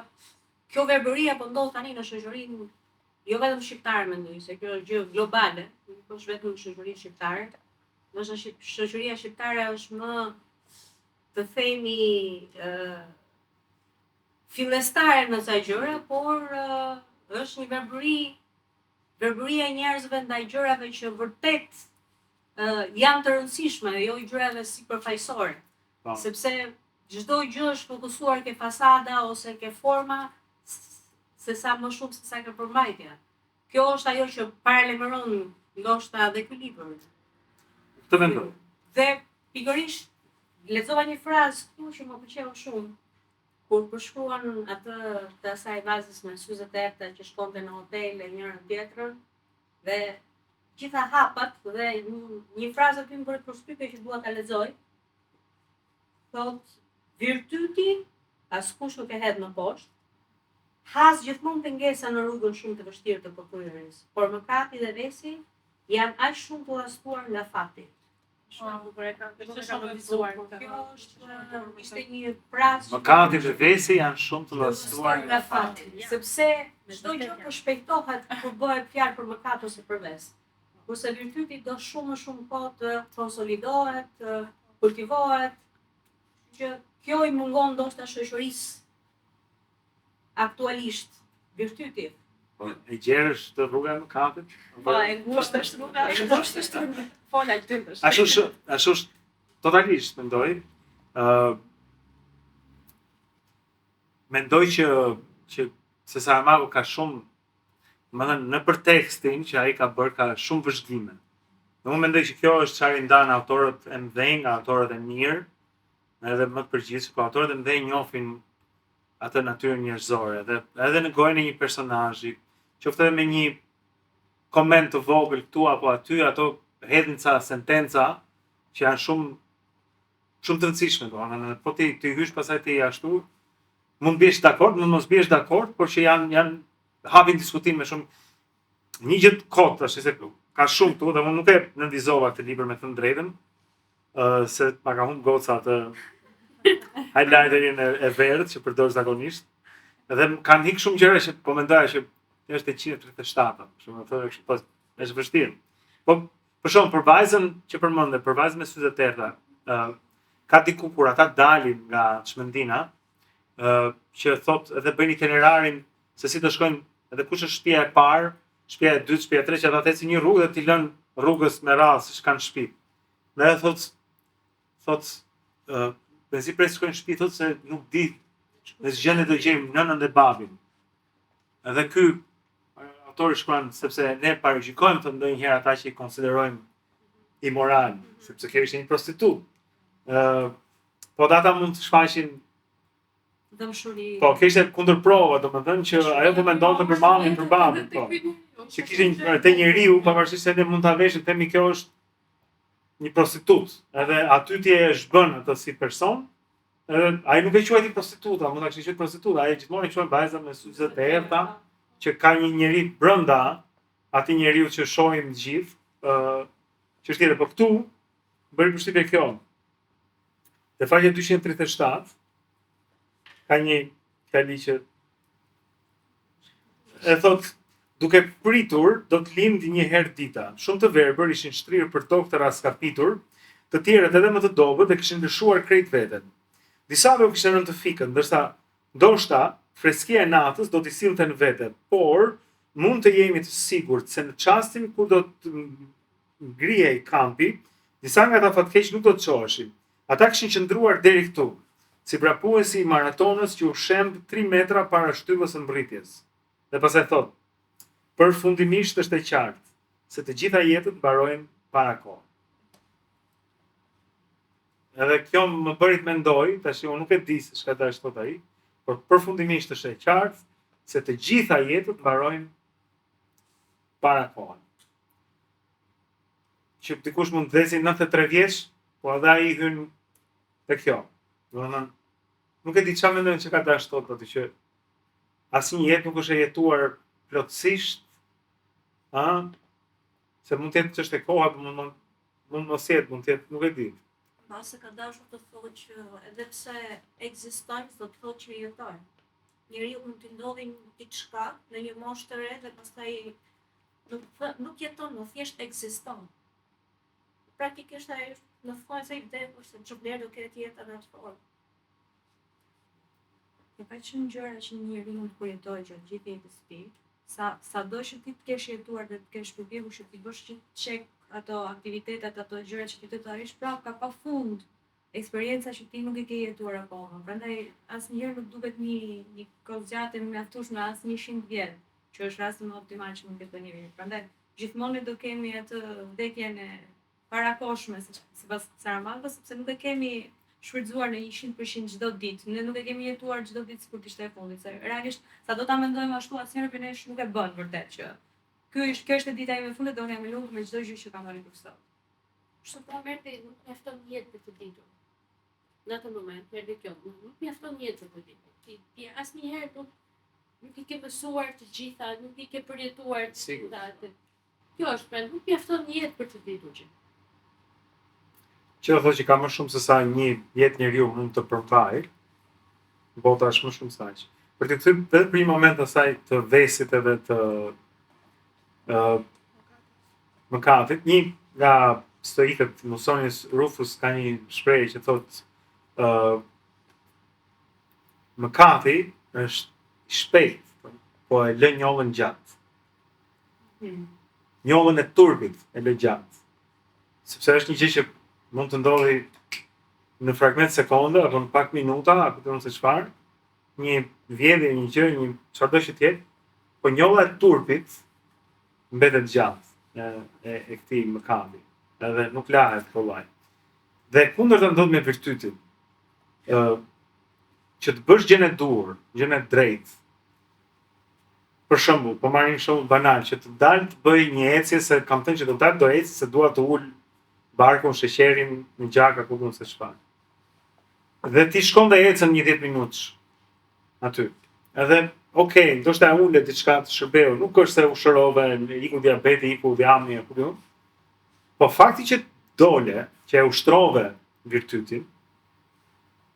kjo verbëria po ndodh tani në shoqërinë jo vetëm shqiptare mendoj, se kjo është gjë globale, nuk është vetëm në shoqërinë shqiptare. Ndoshta shqip- shoqëria shqiptare është më të themi ë fillestare në ca gjëra, por ë, është një verbëri verbëria e njerëzve ndaj gjërave që vërtet ë, janë të rëndësishme, jo gjërave sipërfaqësore. Po. Sepse çdo gjë është fokusuar ke fasada ose ke forma s- se sa më shumë se sa ke përmbajtja. Kjo është ajo që paralajmëron ndoshta edhe ky libër. Këtë mendoj. Dhe pikërisht lexova një frazë këtu që më pëlqeu shumë kur përshkruan atë të asaj vajzës me syze të errëta që shkonte në hotel e njëra tjetrën dhe gjitha hapat dhe një, një frazë aty më bëri përshtypje që dua ta lexoj. Thot virtyti askush nuk e hedh më poshtë. Has gjithmonë pengesa në rrugën shumë të vështirë të përkryerjes, por mëkati dhe vesi janë aq shumë të llastuar nga fati. Shumë e bukur e kam, Ishte e kam shumë e vizuar bukur. këtë. Kjo është ishte një frazë që- Mëkati dhe vesi janë shumë të llastuar nga fati, sepse çdo gjë përshpejtohet kur bëhet fjalë për mëkat ose për ves. Kurse virtyti do shumë më shumë kohë të konsolidohet, të kultivohet, që kjo i mungon ndoshta shoqërisë aktualisht virtyti. Po, e gjerë është rruga e mëkatit. Po, e ngushtë është rruga, e ngushtë është rruga. Fol Altin tash. Ashtu është, ashtu është totalisht mendoj. Ë mendoj që që se Saramago ka shumë, më thënë, në për tekstin që ai ka bërë ka shumë vëzhgime. Dhe unë mendoj që kjo është çfarë i ndan autorët e mëdhenj nga autorët e mirë, edhe më të përgjithshëm, po autorët e mëdhenj njohin atë natyrën njerëzore dhe edhe në gojën e një personazhi, qoftë edhe me një koment të vogël këtu apo aty, ato hedhin ca sentenca që janë shumë shumë të rëndësishme, domethënë, edhe po ti ti hysh pastaj ti ashtu, mund biesh dakord, mund mos biesh dakord, por që janë janë hapin diskutim me shumë një gjë të kot tash se ka shumë këtu dhe unë nuk e nënvizova këtë libër me thënë drejtën, ë se ma ka humb goca atë highlighterin e, e verdh që përdor zakonisht. Edhe më kanë hik shumë gjëra që po mendoja që është e 137-a, kështu më thonë kështu po është vështirë. Po për shembull për vajzën që përmende, për vajzën me syze të errta, ë ka diku kur ata dalin nga çmendina, ë që thot edhe bëjnë itinerarin se si do shkojnë edhe kush është shtëpia e parë, shtëpia e dytë, shtëpia e tretë, që ata të ecin një rrugë dhe t'i lënë rrugës me radhë siç kanë shtëpi. Dhe ajo thot thot ë mezi pres të shkojnë në shtëpi thot se nuk di në ç'gjendje do gjejmë nënën dhe babin. Edhe ky autori shkruan sepse ne paragjykojmë të ndonjëherë ata që i konsiderojmë imoral, sepse kjo ishte një prostitutë. Ë, po dhe ata mund të shfaqin dhembshuri. Po, kjo ishte kundërprova, domethënë që ajo po mendonte për mamin, për babin, po. Që kishte një te njeriu, pavarësisht se ne mund ta veshim, themi kjo është një prostitutë. Edhe aty ti e zhbën atë si person, edhe ai nuk e quajti prostituta, mund ta kishte quajtur prostituta, ai gjithmonë e quan vajza me syze të errta, që ka një njeri brenda atij njeriu që shohim të gjithë, ë që është tjetër, po këtu bëri përshtypje kjo. Te faqja 237 ka një fjali që e thot duke pritur do të lindë një herë dita. Shumë të verbër ishin shtrirë për tokë të rraskapitur, të tjerët edhe më të dobët e kishin lëshuar krejt veten. Disave u kishte rënë të fikët, ndërsa ndoshta freskia e natës do t'i sillte në vete, por mund të jemi të sigurt se në çastin kur do të ngrihej kampi, disa nga ata fatkeq nuk do të çoheshin. Ata kishin qëndruar deri këtu, si vrapuesi i maratonës që u shemb 3 metra para shtyllës së mbërritjes. Dhe pastaj thotë, përfundimisht është e qartë se të gjitha jetët mbarojnë para kohe. Edhe kjo më bëri të mendoj, tash unë nuk e di se çka dash thotë ai, por përfundimisht është e qartë se të gjitha jetët mbarojnë para kohe. Që dikush mund të vdesi 93 vjeç, po edhe ai hyn te kjo. Domethënë, nuk e di çfarë mendojnë që ka dashur thotë aty që asnjë jetë nuk është e jetuar plotësisht, ë? Se mund të jetë çështje kohe, po mund mund mos jetë, mund të jetë, nuk e di. Mbase ka dashur të thotë që edhe pse ekzistojmë, s'do të thotë që jetojmë. Njeriu mund t'i ndodhi diçka në një moshë të re dhe pastaj nuk nuk jeton, më thjesht ekziston. Praktikisht ai është në thonjëza i vdekur se ç'vlerë do ketë jeta në atë formë. Ka kaq shumë gjëra që një njeri mund të përjetojë gjatë gjithë jetës së tij, sa sado që ti të kesh jetuar dhe të kesh përpjekur që t'i bësh që check ato aktivitetet, ato gjëra që ti do të arrish, prapë ka pafund eksperienca që ti nuk i ke jetuar akoma. Prandaj asnjëherë nuk duket një një kohëzgjatje e mjaftueshme as 100 vjet, që është rasti më optimal që mund të jetojë njeriu. Prandaj gjithmonë ne do kemi atë vdekjen e parakohshme sipas Saramago, sepse nuk e kemi shfrytëzuar në 100% çdo ditë. Ne nuk e kemi jetuar çdo ditë sikur të ishte e fundit, se realisht sado ta mendojmë ashtu asnjëri prej nesh nuk e bën vërtet që ky është kjo është dita ime e fundit dhe unë jam i lumtur me çdo gjë që kam arritur sot. Kështu pra më erdhi nuk mjafton një jetë për të ditur. Në atë moment më erdhi kjo, nuk mjafton një jetë për të ditur. Ti ti asnjëherë nuk nuk i ke mësuar të gjitha, nuk i ke përjetuar të gjitha. Kjo është, pra nuk mjafton një jetë për të ditur gjë. Që do thotë që ka më shumë se sa një jetë njeriu mund të përmbajë, bota është më shumë se aq. Për të thënë vetëm për një moment asaj të vesit edhe të ë uh, mëkatit, një nga stoikët Musonius Rufus ka një shprehje që thotë ë uh, mëkati është i shpejt, po e lë njollën gjatë. Mm. Njollën e turpit e lë gjatë. Sepse është një gjë që mund të ndodhi në fragment sekonde apo në pak minuta, apo di unë se çfarë, një vjedhje, një gjë, një çfarëdo që të jetë, po njolla e turpit mbetet gjatë e, e, e këtij mëkati, edhe nuk lahet kollaj. Dhe kundërta ndodh me virtytin. Ë që të bësh gjënë e duhur, gjënë e drejtë, Për shembull, po marr një shembull banal që të dal të bëj një ecje se kam thënë që do dal do eci se dua të ul barkun, sheqerin në gjak apo ku se çfarë. Dhe ti shkon dhe ecën një 10 minutësh aty. Edhe ok, ndoshta e ule diçka të shërbeu, nuk është se u shërove, iku diabeti, iku dhjami, apo ku. Po fakti që dole, që e ushtrove virtytin,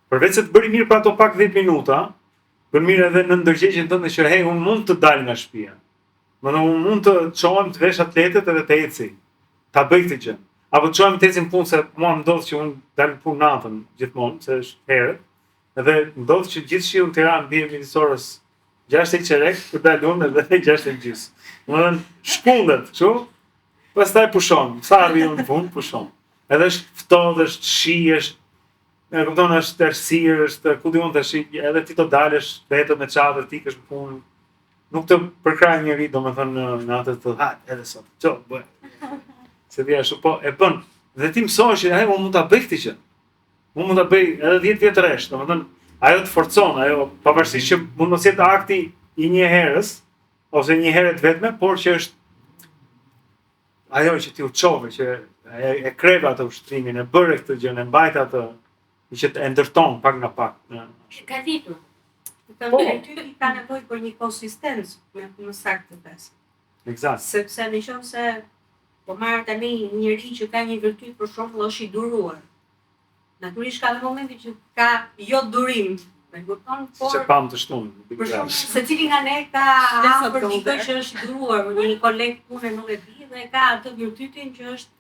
Përveç se të bëri mirë për ato pak 10 minuta, bën mirë edhe në ndërgjegjen tënde që hey, unë mund të dal nga shtëpia. Do të unë mund të çohem të vesh atletet edhe të eci. Ta bëj këtë gjë. Apo të çohem të eci në punë se mua më ndodh që unë dal në punë natën gjithmonë, se është herët. Edhe ndodh që gjithë shiu në Tiranë bie midis orës 6 e çerek, kur dal unë edhe 6 e gjysmë. Domethënë shkundet, kështu. Pastaj pushon, sa arri unë në punë, pushon. Edhe është ftohtë, është shi, është E kupton, është errësirë, është ku di unë tash, edhe ti do dalësh vetëm me çadër, ti ikësh në punë. Nuk të përkrah njeri, domethënë në, në atë të ha, edhe sot. Ço, bëj. Se di ashtu, po e bën. Dhe ti mësohesh që unë mund ta bëj këtë gjë. Unë mund ta bëj edhe 10 vjet rresht, domethënë ajo të forcon, ajo pavarësisht që mund mos jetë akti i një herës ose një herë të vetme, por që është ajo që ti u çove, që e, e kreve atë ushtrimin, e bëre këtë gjë, e mbajte atë, që të e ndërton pak nga pak. Në, Ka ditur. Po, virtyti ka nevojë për një konsistencë, me më saktë të thënë. Eksakt. Sepse në qoftë se po marr tani një njeri që ka një virtyt për shembull është i duruar. Natyrisht ka dhe momente që ka jo durim, me kupton, por Siç e pamë të shtunë. Për shembull, secili nga ne ka afër dikë që është i duruar, një koleg pune nuk e di dhe ka atë virtytin që është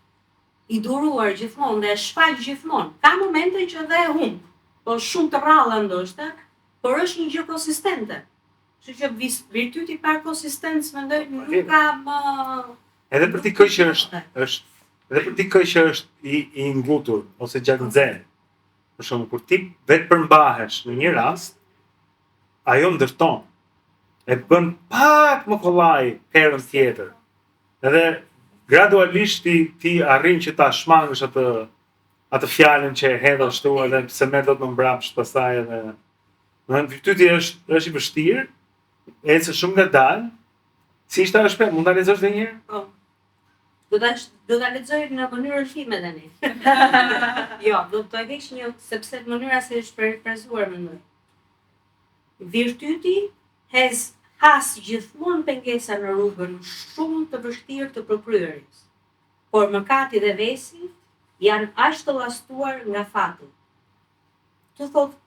i duruar gjithmonë dhe e shfaq gjithmonë. Ka momente që dhe e humb, po shumë të rralla ndoshta, por është një gjë konsistente. Kështu që virtyti pa konsistencë mendoj nuk ka më Edhe për dikë që është është edhe për dikë që është i i ngutur ose gjaknxehtë. Për shembull, kur ti vetëpërmbahesh në një rast, ajo ndërton. E bën pak më kollaj herën tjetër. Edhe gradualisht ti ti arrin që ta shmangësh atë atë fjalën që e hedh ashtu edhe s'e merr dot më mbrapsht pastaj edhe Domethënë virtyti është është i vështirë, ecën shumë ngadalë. Si ishte ajo shprehje? Mund ta lexosh edhe një herë? Po. Do ta do ta lexoj në mënyrën time tani. jo, do të heq një sepse mënyra si është parafrazuar mendoj. Virtyti has has gjithmonë pengesa në rrugën shumë të vështirë të përkryerjes. Por mëkati dhe vesi janë aq të llastuar nga fati. Të thotë,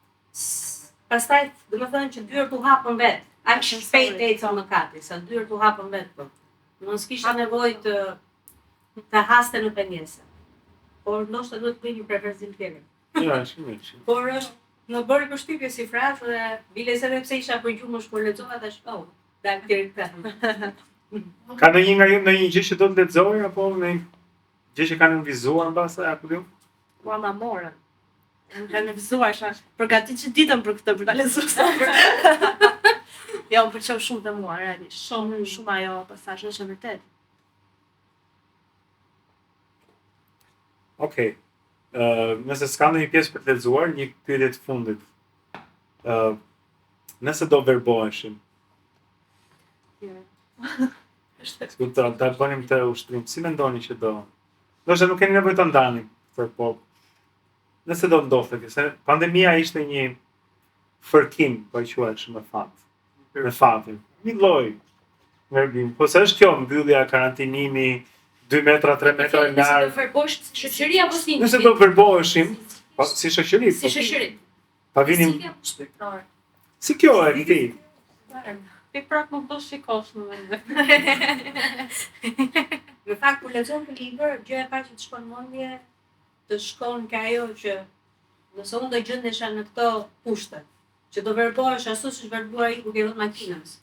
pastaj, domethënë që dyert u hapën vetë, aq shpejt ecën mëkati, sa dyert u hapën vetë, po. Domethënë s'kishte nevojë të, të haste në pengesa. Por ndoshta duhet të bëj një parafrazim tjetër. Ja, është mirë. Por është më bëri përshtypje si frazë dhe biles edhe pse isha përgjumësh kur lexova tash, oh, dal deri këtë. Ka ndonjë nga ju ndonjë gjë që do të lexojë apo ndonjë gjë që kanë nënvizuar mbase apo jo? Ua ma morën. Më kanë nënvizuar, isha përgatit që ditën për këtë, për ta lexuar. jo, më pëlqeu shumë dhe mua, realisht. Shumë, mm. shumë ajo pasazh, është e vërtetë. Okej. Okay. Uh, nëse s'ka ndonjë pjesë për të lexuar, një pyetje të fundit. Uh, nëse do verboheshim. Yeah. Sikur ta ta bënim këtë ushtrim, si mendoni që do? Ndoshta nuk keni nevojë ta ndani, por po nëse do ndodhte kjo, se pandemia ishte një fërkim, po e quaj kështu me fat. Me fatin. Një lloj verbim. Po se është kjo mbyllja, karantinimi, 2 metra, 3 metra larg. Nëse do verbohesh si shoqëri apo si Nëse do verboheshim, po si shoqëri. Si po. shoqëri. Pa vinim Si kjo e këtij? Ti prap nuk do shikosh në mendje. Në fakt kur lexon këtë libër, gjëja e parë që të shkon në mendje, të shkon ke ajo që nëse unë do gjendesha në këto kushte, që do verbohesh ashtu siç verbuar ai kur ke vënë makinës.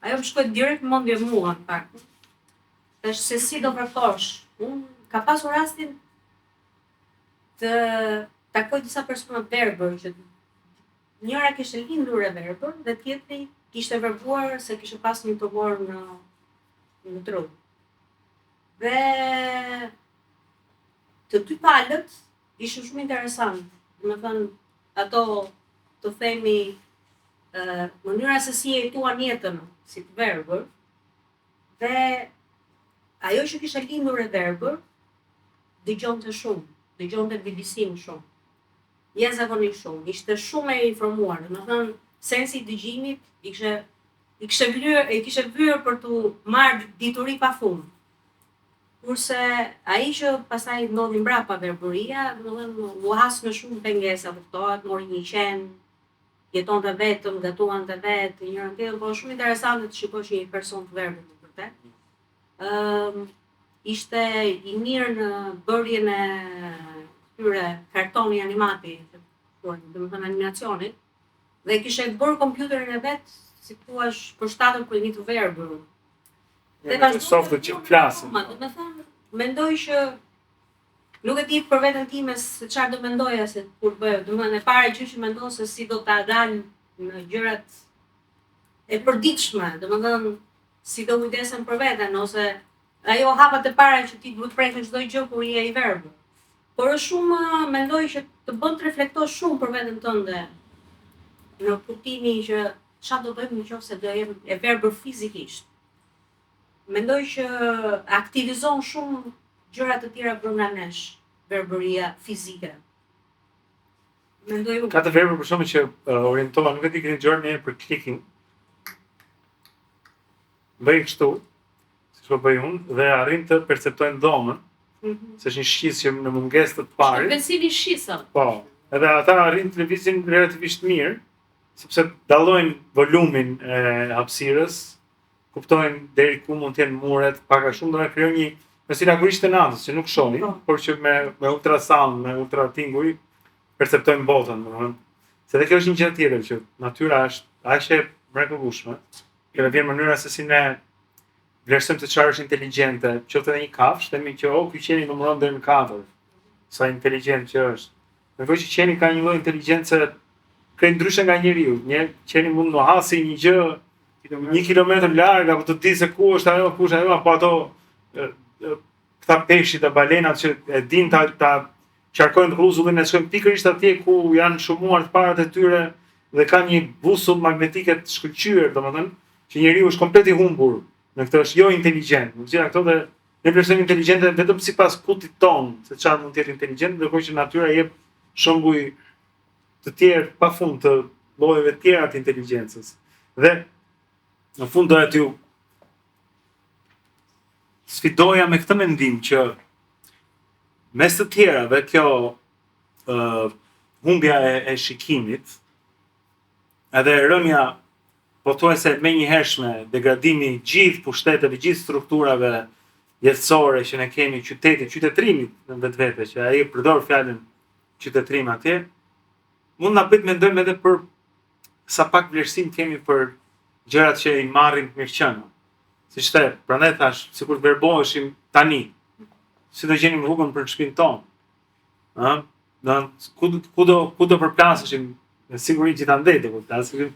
Ajo më shkoi direkt në mendje mua në fakt. Tash se si do verbohesh. Unë kam pasur rastin të takoj disa persona të verbër që njëra kishte lindur e verbër dhe tjetri kishte verbuar se kishte pas një tumor në në tru. Dhe të dy palët ishin shumë interesant. Domethënë ato të themi ë mënyra se si jetuan jetën si të verbër dhe ajo që kishte lindur e verbër dëgjonte shumë, dëgjonte BBC-n shumë. Jashtëzakonisht shumë, ishte shumë e informuar, domethënë sensi i dëgjimit i kishte i kishte vlyer, i kishte vyer për të marrë dituri pafund. Kurse ai që pastaj ndodhi mbrapa verbëria, domethënë u has me shumë pengesa, kuptohet, mori një qen, jetonte vetëm, gatuante vetë, njërën tjetër, po shumë interesante të shikosh një person të verbër në vërtet. Ëm ishte i mirë në bërjen e këtyre kartoni animati, domethënë animacionit, dhe kishte bërë kompjuterin e vet, si thua, përshtatur për një të verbër. Dhe vazhdon softët që flasin. Domethënë, mendoj që nuk e di për veten time se çfarë do mendoja se kur bëj, domethënë e para gjë që mendon se si do ta dal në gjërat e përditshme, domethënë si do kujdesem për veten ose Ajo hapat e para që ti duhet prekësh çdo gjë kur je i verbër. Por është shumë, mendoj që të bën të reflektosh shumë për veten tënde në kuptimin që çfarë do bëjmë në qoftë se do jem e verbër fizikisht. Mendoj që aktivizon shumë gjëra të tjera brenda nesh, verbëria fizike. Mendoj unë. Ka të verbër për shembull që uh, orientohen, nuk e di keni dëgjuar ndonjëherë për clicking. Bëjnë kështu, siç po bëj unë, dhe arrin të perceptojnë dhomën, mm -hmm. se është një shqisë që në mungesë të të parit. Kompensimi i shqisave. Po, edhe ata arrin të lëvizin relativisht mirë, sepse dallojnë volumin e hapësirës, kuptojnë deri ku mund të jenë muret, pak a shumë do të krijojnë një me si lakuriqët e natës që nuk shohin, po. por që me me ultrasound, me ultratinguj perceptojnë botën, domethënë. Se dhe kjo është një gjë tjetër që natyra është aq e mrekullueshme, që vjen mënyra se si ne vlerësojmë se çfarë është inteligjente, qoftë edhe një kafshë, themi që oh, ky qeni numëron deri në 4. Sa inteligjent që është. Ndërkohë që qeni ka një lloj inteligjence krejt ndryshe nga njeriu. Një qeni mund të nuhasi një gjë një kilometër larg apo të di se ku është ajo, ku është ajo, apo ato këta peshqit e balenat që e din ta ta qarkojnë rruzullin e shkojnë pikërisht atje ku janë shumuar të parat e tyre dhe kanë një busull magnetike të shkëlqyer, domethënë, që njeriu është komplet i humbur në këtë është jo inteligjent. Në gjitha këto dhe ne vlerësojmë inteligjente vetëm sipas kutit tonë, se çfarë mund të jetë inteligjent, ndërkohë që natyra jep shembuj të tjerë pafund të llojeve të tjera të inteligjencës. Dhe në fund doja t'ju sfidoja me këtë mendim që mes të tjerave kjo uh, humbja e, e shikimit edhe rënia pothuajse e menjëhershme degradimi i gjithë pushteteve, gjithë strukturave jetësore që ne kemi qytetit, qytetërimit në vetvete, që ai e përdor fjalën qytetërim atje, mund na bëjë të mendojmë edhe për sa pak vlerësim kemi për gjërat që i marrim të mirëqena. Siç the, prandaj thash, sikur të verboheshim tani, si do gjenim rrugën për në shtëpinë tonë? Ë? Do ku ku do ku do përplaseshim? Me siguri gjithandej do përplaseshim.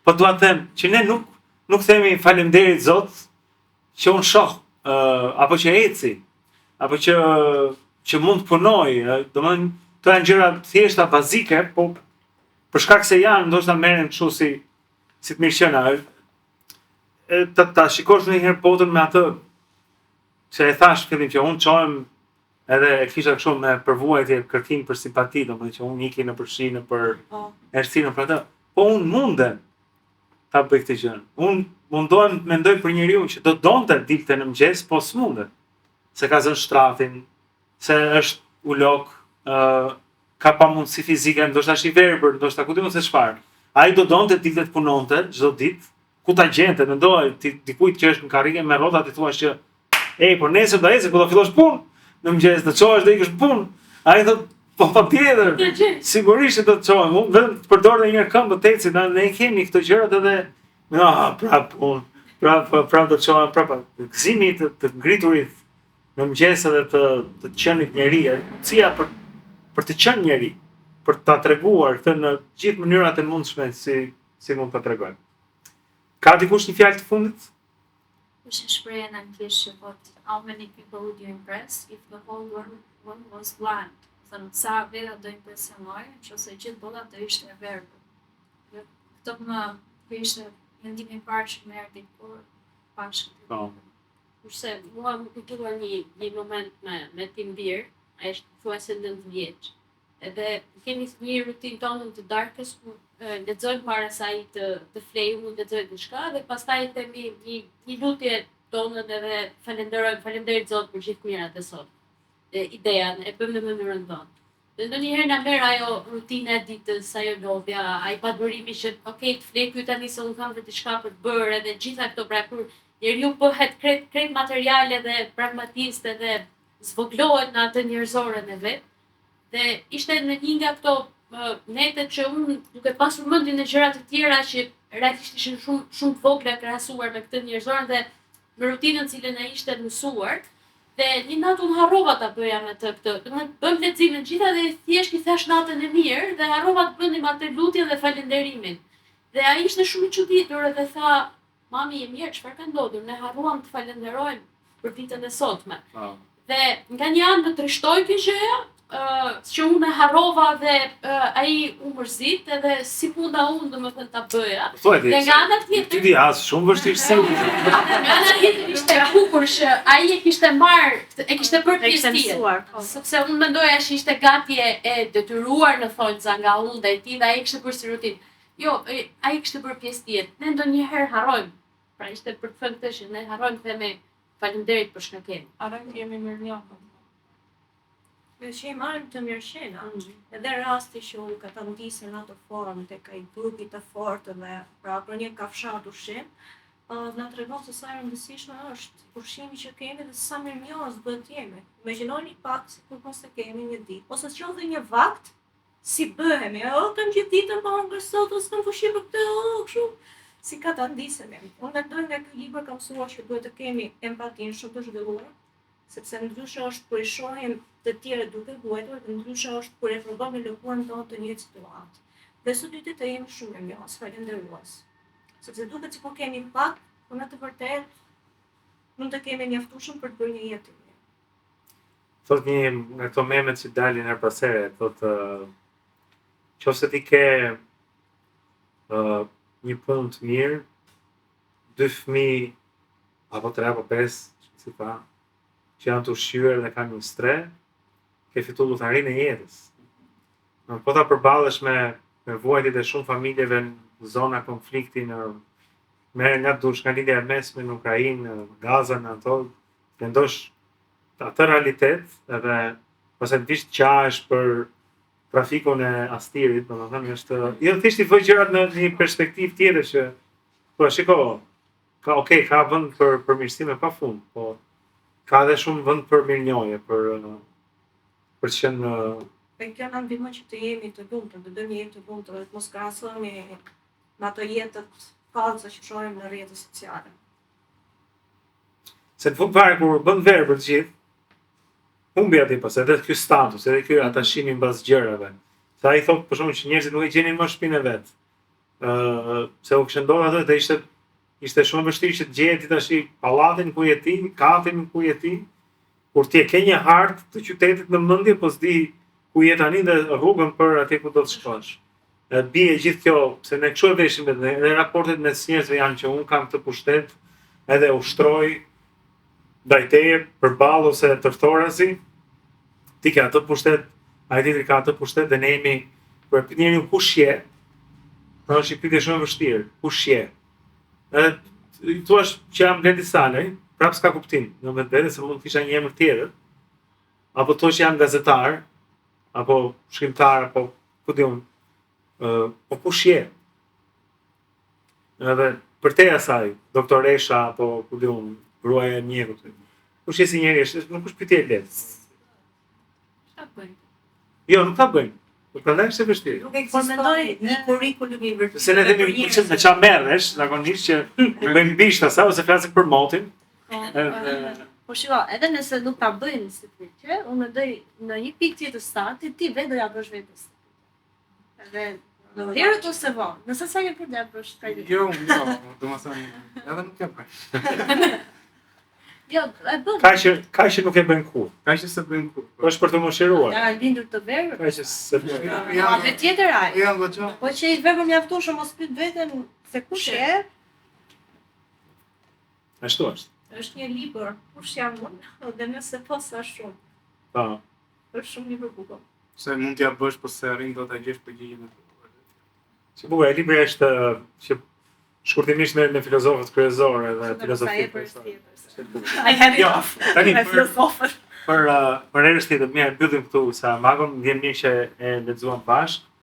po dua të them që ne nuk nuk themi faleminderit Zot që unë shoh, uh, apo që eci, apo që që mund të punoj, domethënë këto janë gjëra të thjeshta bazike, po për shkak se janë ndoshta merren kështu si si të mirëqena. E, ta, ta shikosh ndonjëherë botën me atë që e thash fillim që unë çohem edhe e kisha kështu me përvuajtje kërkim për simpati, domethënë që unë iki nëpër shi, nëpër po. errësirë, nëpër atë. Po unë mundem ta bëj këtë gjë. Unë mundohem të mendoj për njeriun që do donte të dilte në mëngjes, po s'mundet. Se ka zënë shtratin, se është ulok, ë uh, ka pamundësi fizike, ndoshta është i verbër, ndoshta ku di unë se çfarë. Ai do donte të dilte të punonte çdo ditë, ku ta gjente, mendoj ti dikujt që është në karrige me rrota ti thua që ej, po nesër do ecësh, po do fillosh punë. Në mëngjes do çohesh do ikësh punë. Ai thotë, po patjetër. Sigurisht që do të çohem, unë vetëm të përdor edhe një herë këmbët të eci, ne kemi këto gjërat edhe ah, prap punë, prap prap do të çohem, prap. Gëzimi të, të ngriturit në mëngjes edhe të të qenit njeri, mundësia për për të qenë njeri, për ta treguar këtë në gjithë mënyrat e mundshme si si mund ta tregojmë. Ka dikush një fjalë të fundit? Është një shprehje në anglisht që thotë How many people would you impress if the whole world was blind? Thënë, sa veta do impresionoje, nëse gjithë bota do ishte e verbër. Dhe këtë më, kjo ishte mendimi i parë që më erdhi kur pashë këtë. Po. Kurse mua më kujtua një një moment me me tim bir, ai është thuajse 9 vjeç. Edhe kemi një rutinë tonën të darkës ku lexojmë para se ai të të flejë, unë lexoj diçka dhe pastaj themi një një lutje tonën edhe falenderojmë, faleminderit Zot për gjithë mirat e sot. E, ideja, e bëjmë në mënyrën tonë. Dhe ndonjëherë na merr ajo rutina e ditës, ajo lodhja, ai padurimi që ok, të flej ky tani se unë kam dhe diçka për të bërë edhe gjitha këto pra kur njeriu bëhet krejt krejt material edhe pragmatist edhe zvogëlohet në atë njerëzoren e vet. Dhe ishte në një nga këto netet që unë duke pasur mendjen në gjëra të tjera që realisht ishin shumë shumë të vogla krahasuar me këtë njerëzoren dhe me rutinën cilën ai ishte mësuar, Dhe një natë unë harrova ta bëja me të këtë. Domethënë bëmë leximin gjitha dhe thjesht i thash natën e mirë dhe harrova të bënim atë lutjen dhe falënderimin. Dhe ai ishte shumë i çuditur edhe tha, Mami je mirë, çfarë ka ndodhur? Ne harruam të falënderojmë për ditën e sotme. Po. Dhe nga një anë më trishtoi kjo gjëja, uh, që unë e harrova dhe uh, ai u mërzit edhe si munda unë domethënë ta bëja. Thuaj ti. Dhe nga ana tjetër, Ti di as shumë vështirë se. Nga ana tjetër ishte e bukur që ai e kishte marrë, e kishte bërë E kishte pjesë tjetër. mësuar, po. Sepse unë mendoja që ishte gati e, e detyruar në thonjza nga unë ndaj tij dhe ai e kishte bërë si rutinë. Jo, e, ai e kishte bërë pjesë tjetër. Ne ndonjëherë harrojmë. Pra ishte për të thënë këtë që ne harrojmë themi faleminderit për çka kemi. Harrojmë të jemi mirënjohës. Me që i marrim të mirëqena, edhe rasti që u katandisën në atë formë tek ai grupi të fortëve, pra për një kafshat ushqim, ë, na tregon se sa e rëndësishme është ushqimi që kemi dhe sa mirënjohës duhet të jemi. Imagjinoni pak sikur mos e kemi një ditë, ose qoftë një vakt, si bëhemi, o, kam gjithë ditën pa hëngër sot, o, s'kam fuqi për këtë, o, kështu, si katandisemi. Unë mendoj nga ky libër kam mësuar që duhet të kemi empatinë shumë të zhvilluar, sepse ndryshe është kur i shohim të tjerët duke vuajtur dhe ndryshe është kur e provojmë në lëkurën tonë të njëjtë situatë. Dhe së dyti të jemi shumë mirënjohës, falënderues. Sepse duket sikur kemi pak, por në të vërtetë mund të kemi mjaftueshëm për të bërë një jetë të mirë. Thot një nga këto memet që dalin her pas here, thot ë qofse ti ke ë një punë të mirë, dy fëmijë apo tre apo pesë, si tha, që janë të ushqyer dhe kanë një strehë, ke fituar lotarinë e jetës. Në, po ta përballesh me me vuajtjet e shumë familjeve në zona konflikti në merre nga dush, nga lindja e mesme në Ukrainë, në Gaza, në ato, mendosh atë realitet edhe pastaj të vish të qahesh për trafikun e Astirit, domethënë është jo thjesht i vë gjërat në një perspektivë tjetër që po shiko, ka okay, ka vend për përmirësime pafund, po ka edhe shumë vend për mirënjohje, për për të qenë Dhe kjo na ndihmon që të jemi të lumtur, të bëjmë një jetë të lumtur dhe të mos krahasohemi me ato jetët false që shohim në rrjetet sociale. Se në fund fare kur bën verë për të gjithë, humbi aty pas, edhe ky status, edhe ky atashimi mbas gjërave. Se ai thotë për shembull që njerëzit nuk e gjenin më shtëpinë e vet. Ë, se u kishte ndodhur atë dhe ishte ishte shumë e vështirë që të gjeje ti tash pallatin ku je ti, katin ku je ti, kur ti e ke një hartë të qytetit në mendje, po s'di ku je tani dhe rrugën për atje ku do të shkosh. E bie gjithë kjo, se ne kështu e veshim edhe edhe raportet mes njerëzve janë që un kam këtë pushtet, edhe ushtroj ndaj teje përballë ose tërthorazi, ti ke atë pushtet, ai tjetri ka atë pushtet dhe ne jemi kur e pyet njeriu kush je, pra është një pyetje shumë e vështirë, kush je? Edhe i thua që jam Blendi Salaj, prapë s'ka kuptim, në vetvete se mund të kisha një emër tjetër, apo thua që jam gazetar, apo shkrimtar, apo ku di unë, ë, po kush je? Edhe për te asaj, doktoresha apo ku di unë, gruaja e mjekut. Kush je si njeri, është nuk është pyetje e lehtë. Çfarë bëjnë? Jo, nuk ta bëjnë. Po prandaj është e vështirë. Nuk ekziston mendoj, një kurrikulum i vërtetë. Se ne themi për çfarë me çfarë merresh, zakonisht që i bëjmë bisht asaj ose flasim për motin. Edhe Po shiko, edhe nëse nuk ta bëjnë si pyetje, unë mendoj në një pikë tjetër starti ti vetë do ja bësh vetes. Edhe herët ose vonë, nëse sa ke për do ja bësh krejt. Jo, jo, domethënë, edhe nuk e bëj. Jo, e bën. ka që ka që nuk e bëjnë kurrë. Ka që se bëjnë kurrë. Po është për të mëshiruar. Ja, lindur të verbër. Ka që se bëjnë. Ja, me tjetër ai. Jam goxha. Po që i verbër mjaftueshëm mos pyet veten se kush je. Ashtu është. Është një libër, kush jam unë, dhe nëse po sa shumë. Po. Është shumë libër bukur. Se mund t'ja bësh, po se arrin do ta gjesh përgjigjen e duhur. Si bukur, e libri është që shkurtimisht merret me filozofët kryesorë dhe Sa filozofitë e për kryesore. tjetër. Është e bukur. I had Jo, enough. tani Me për filozofët. për uh, për herë tjetër, mirë, e mbyllim këtu sa magon, më vjen mirë që e lexuam bashkë.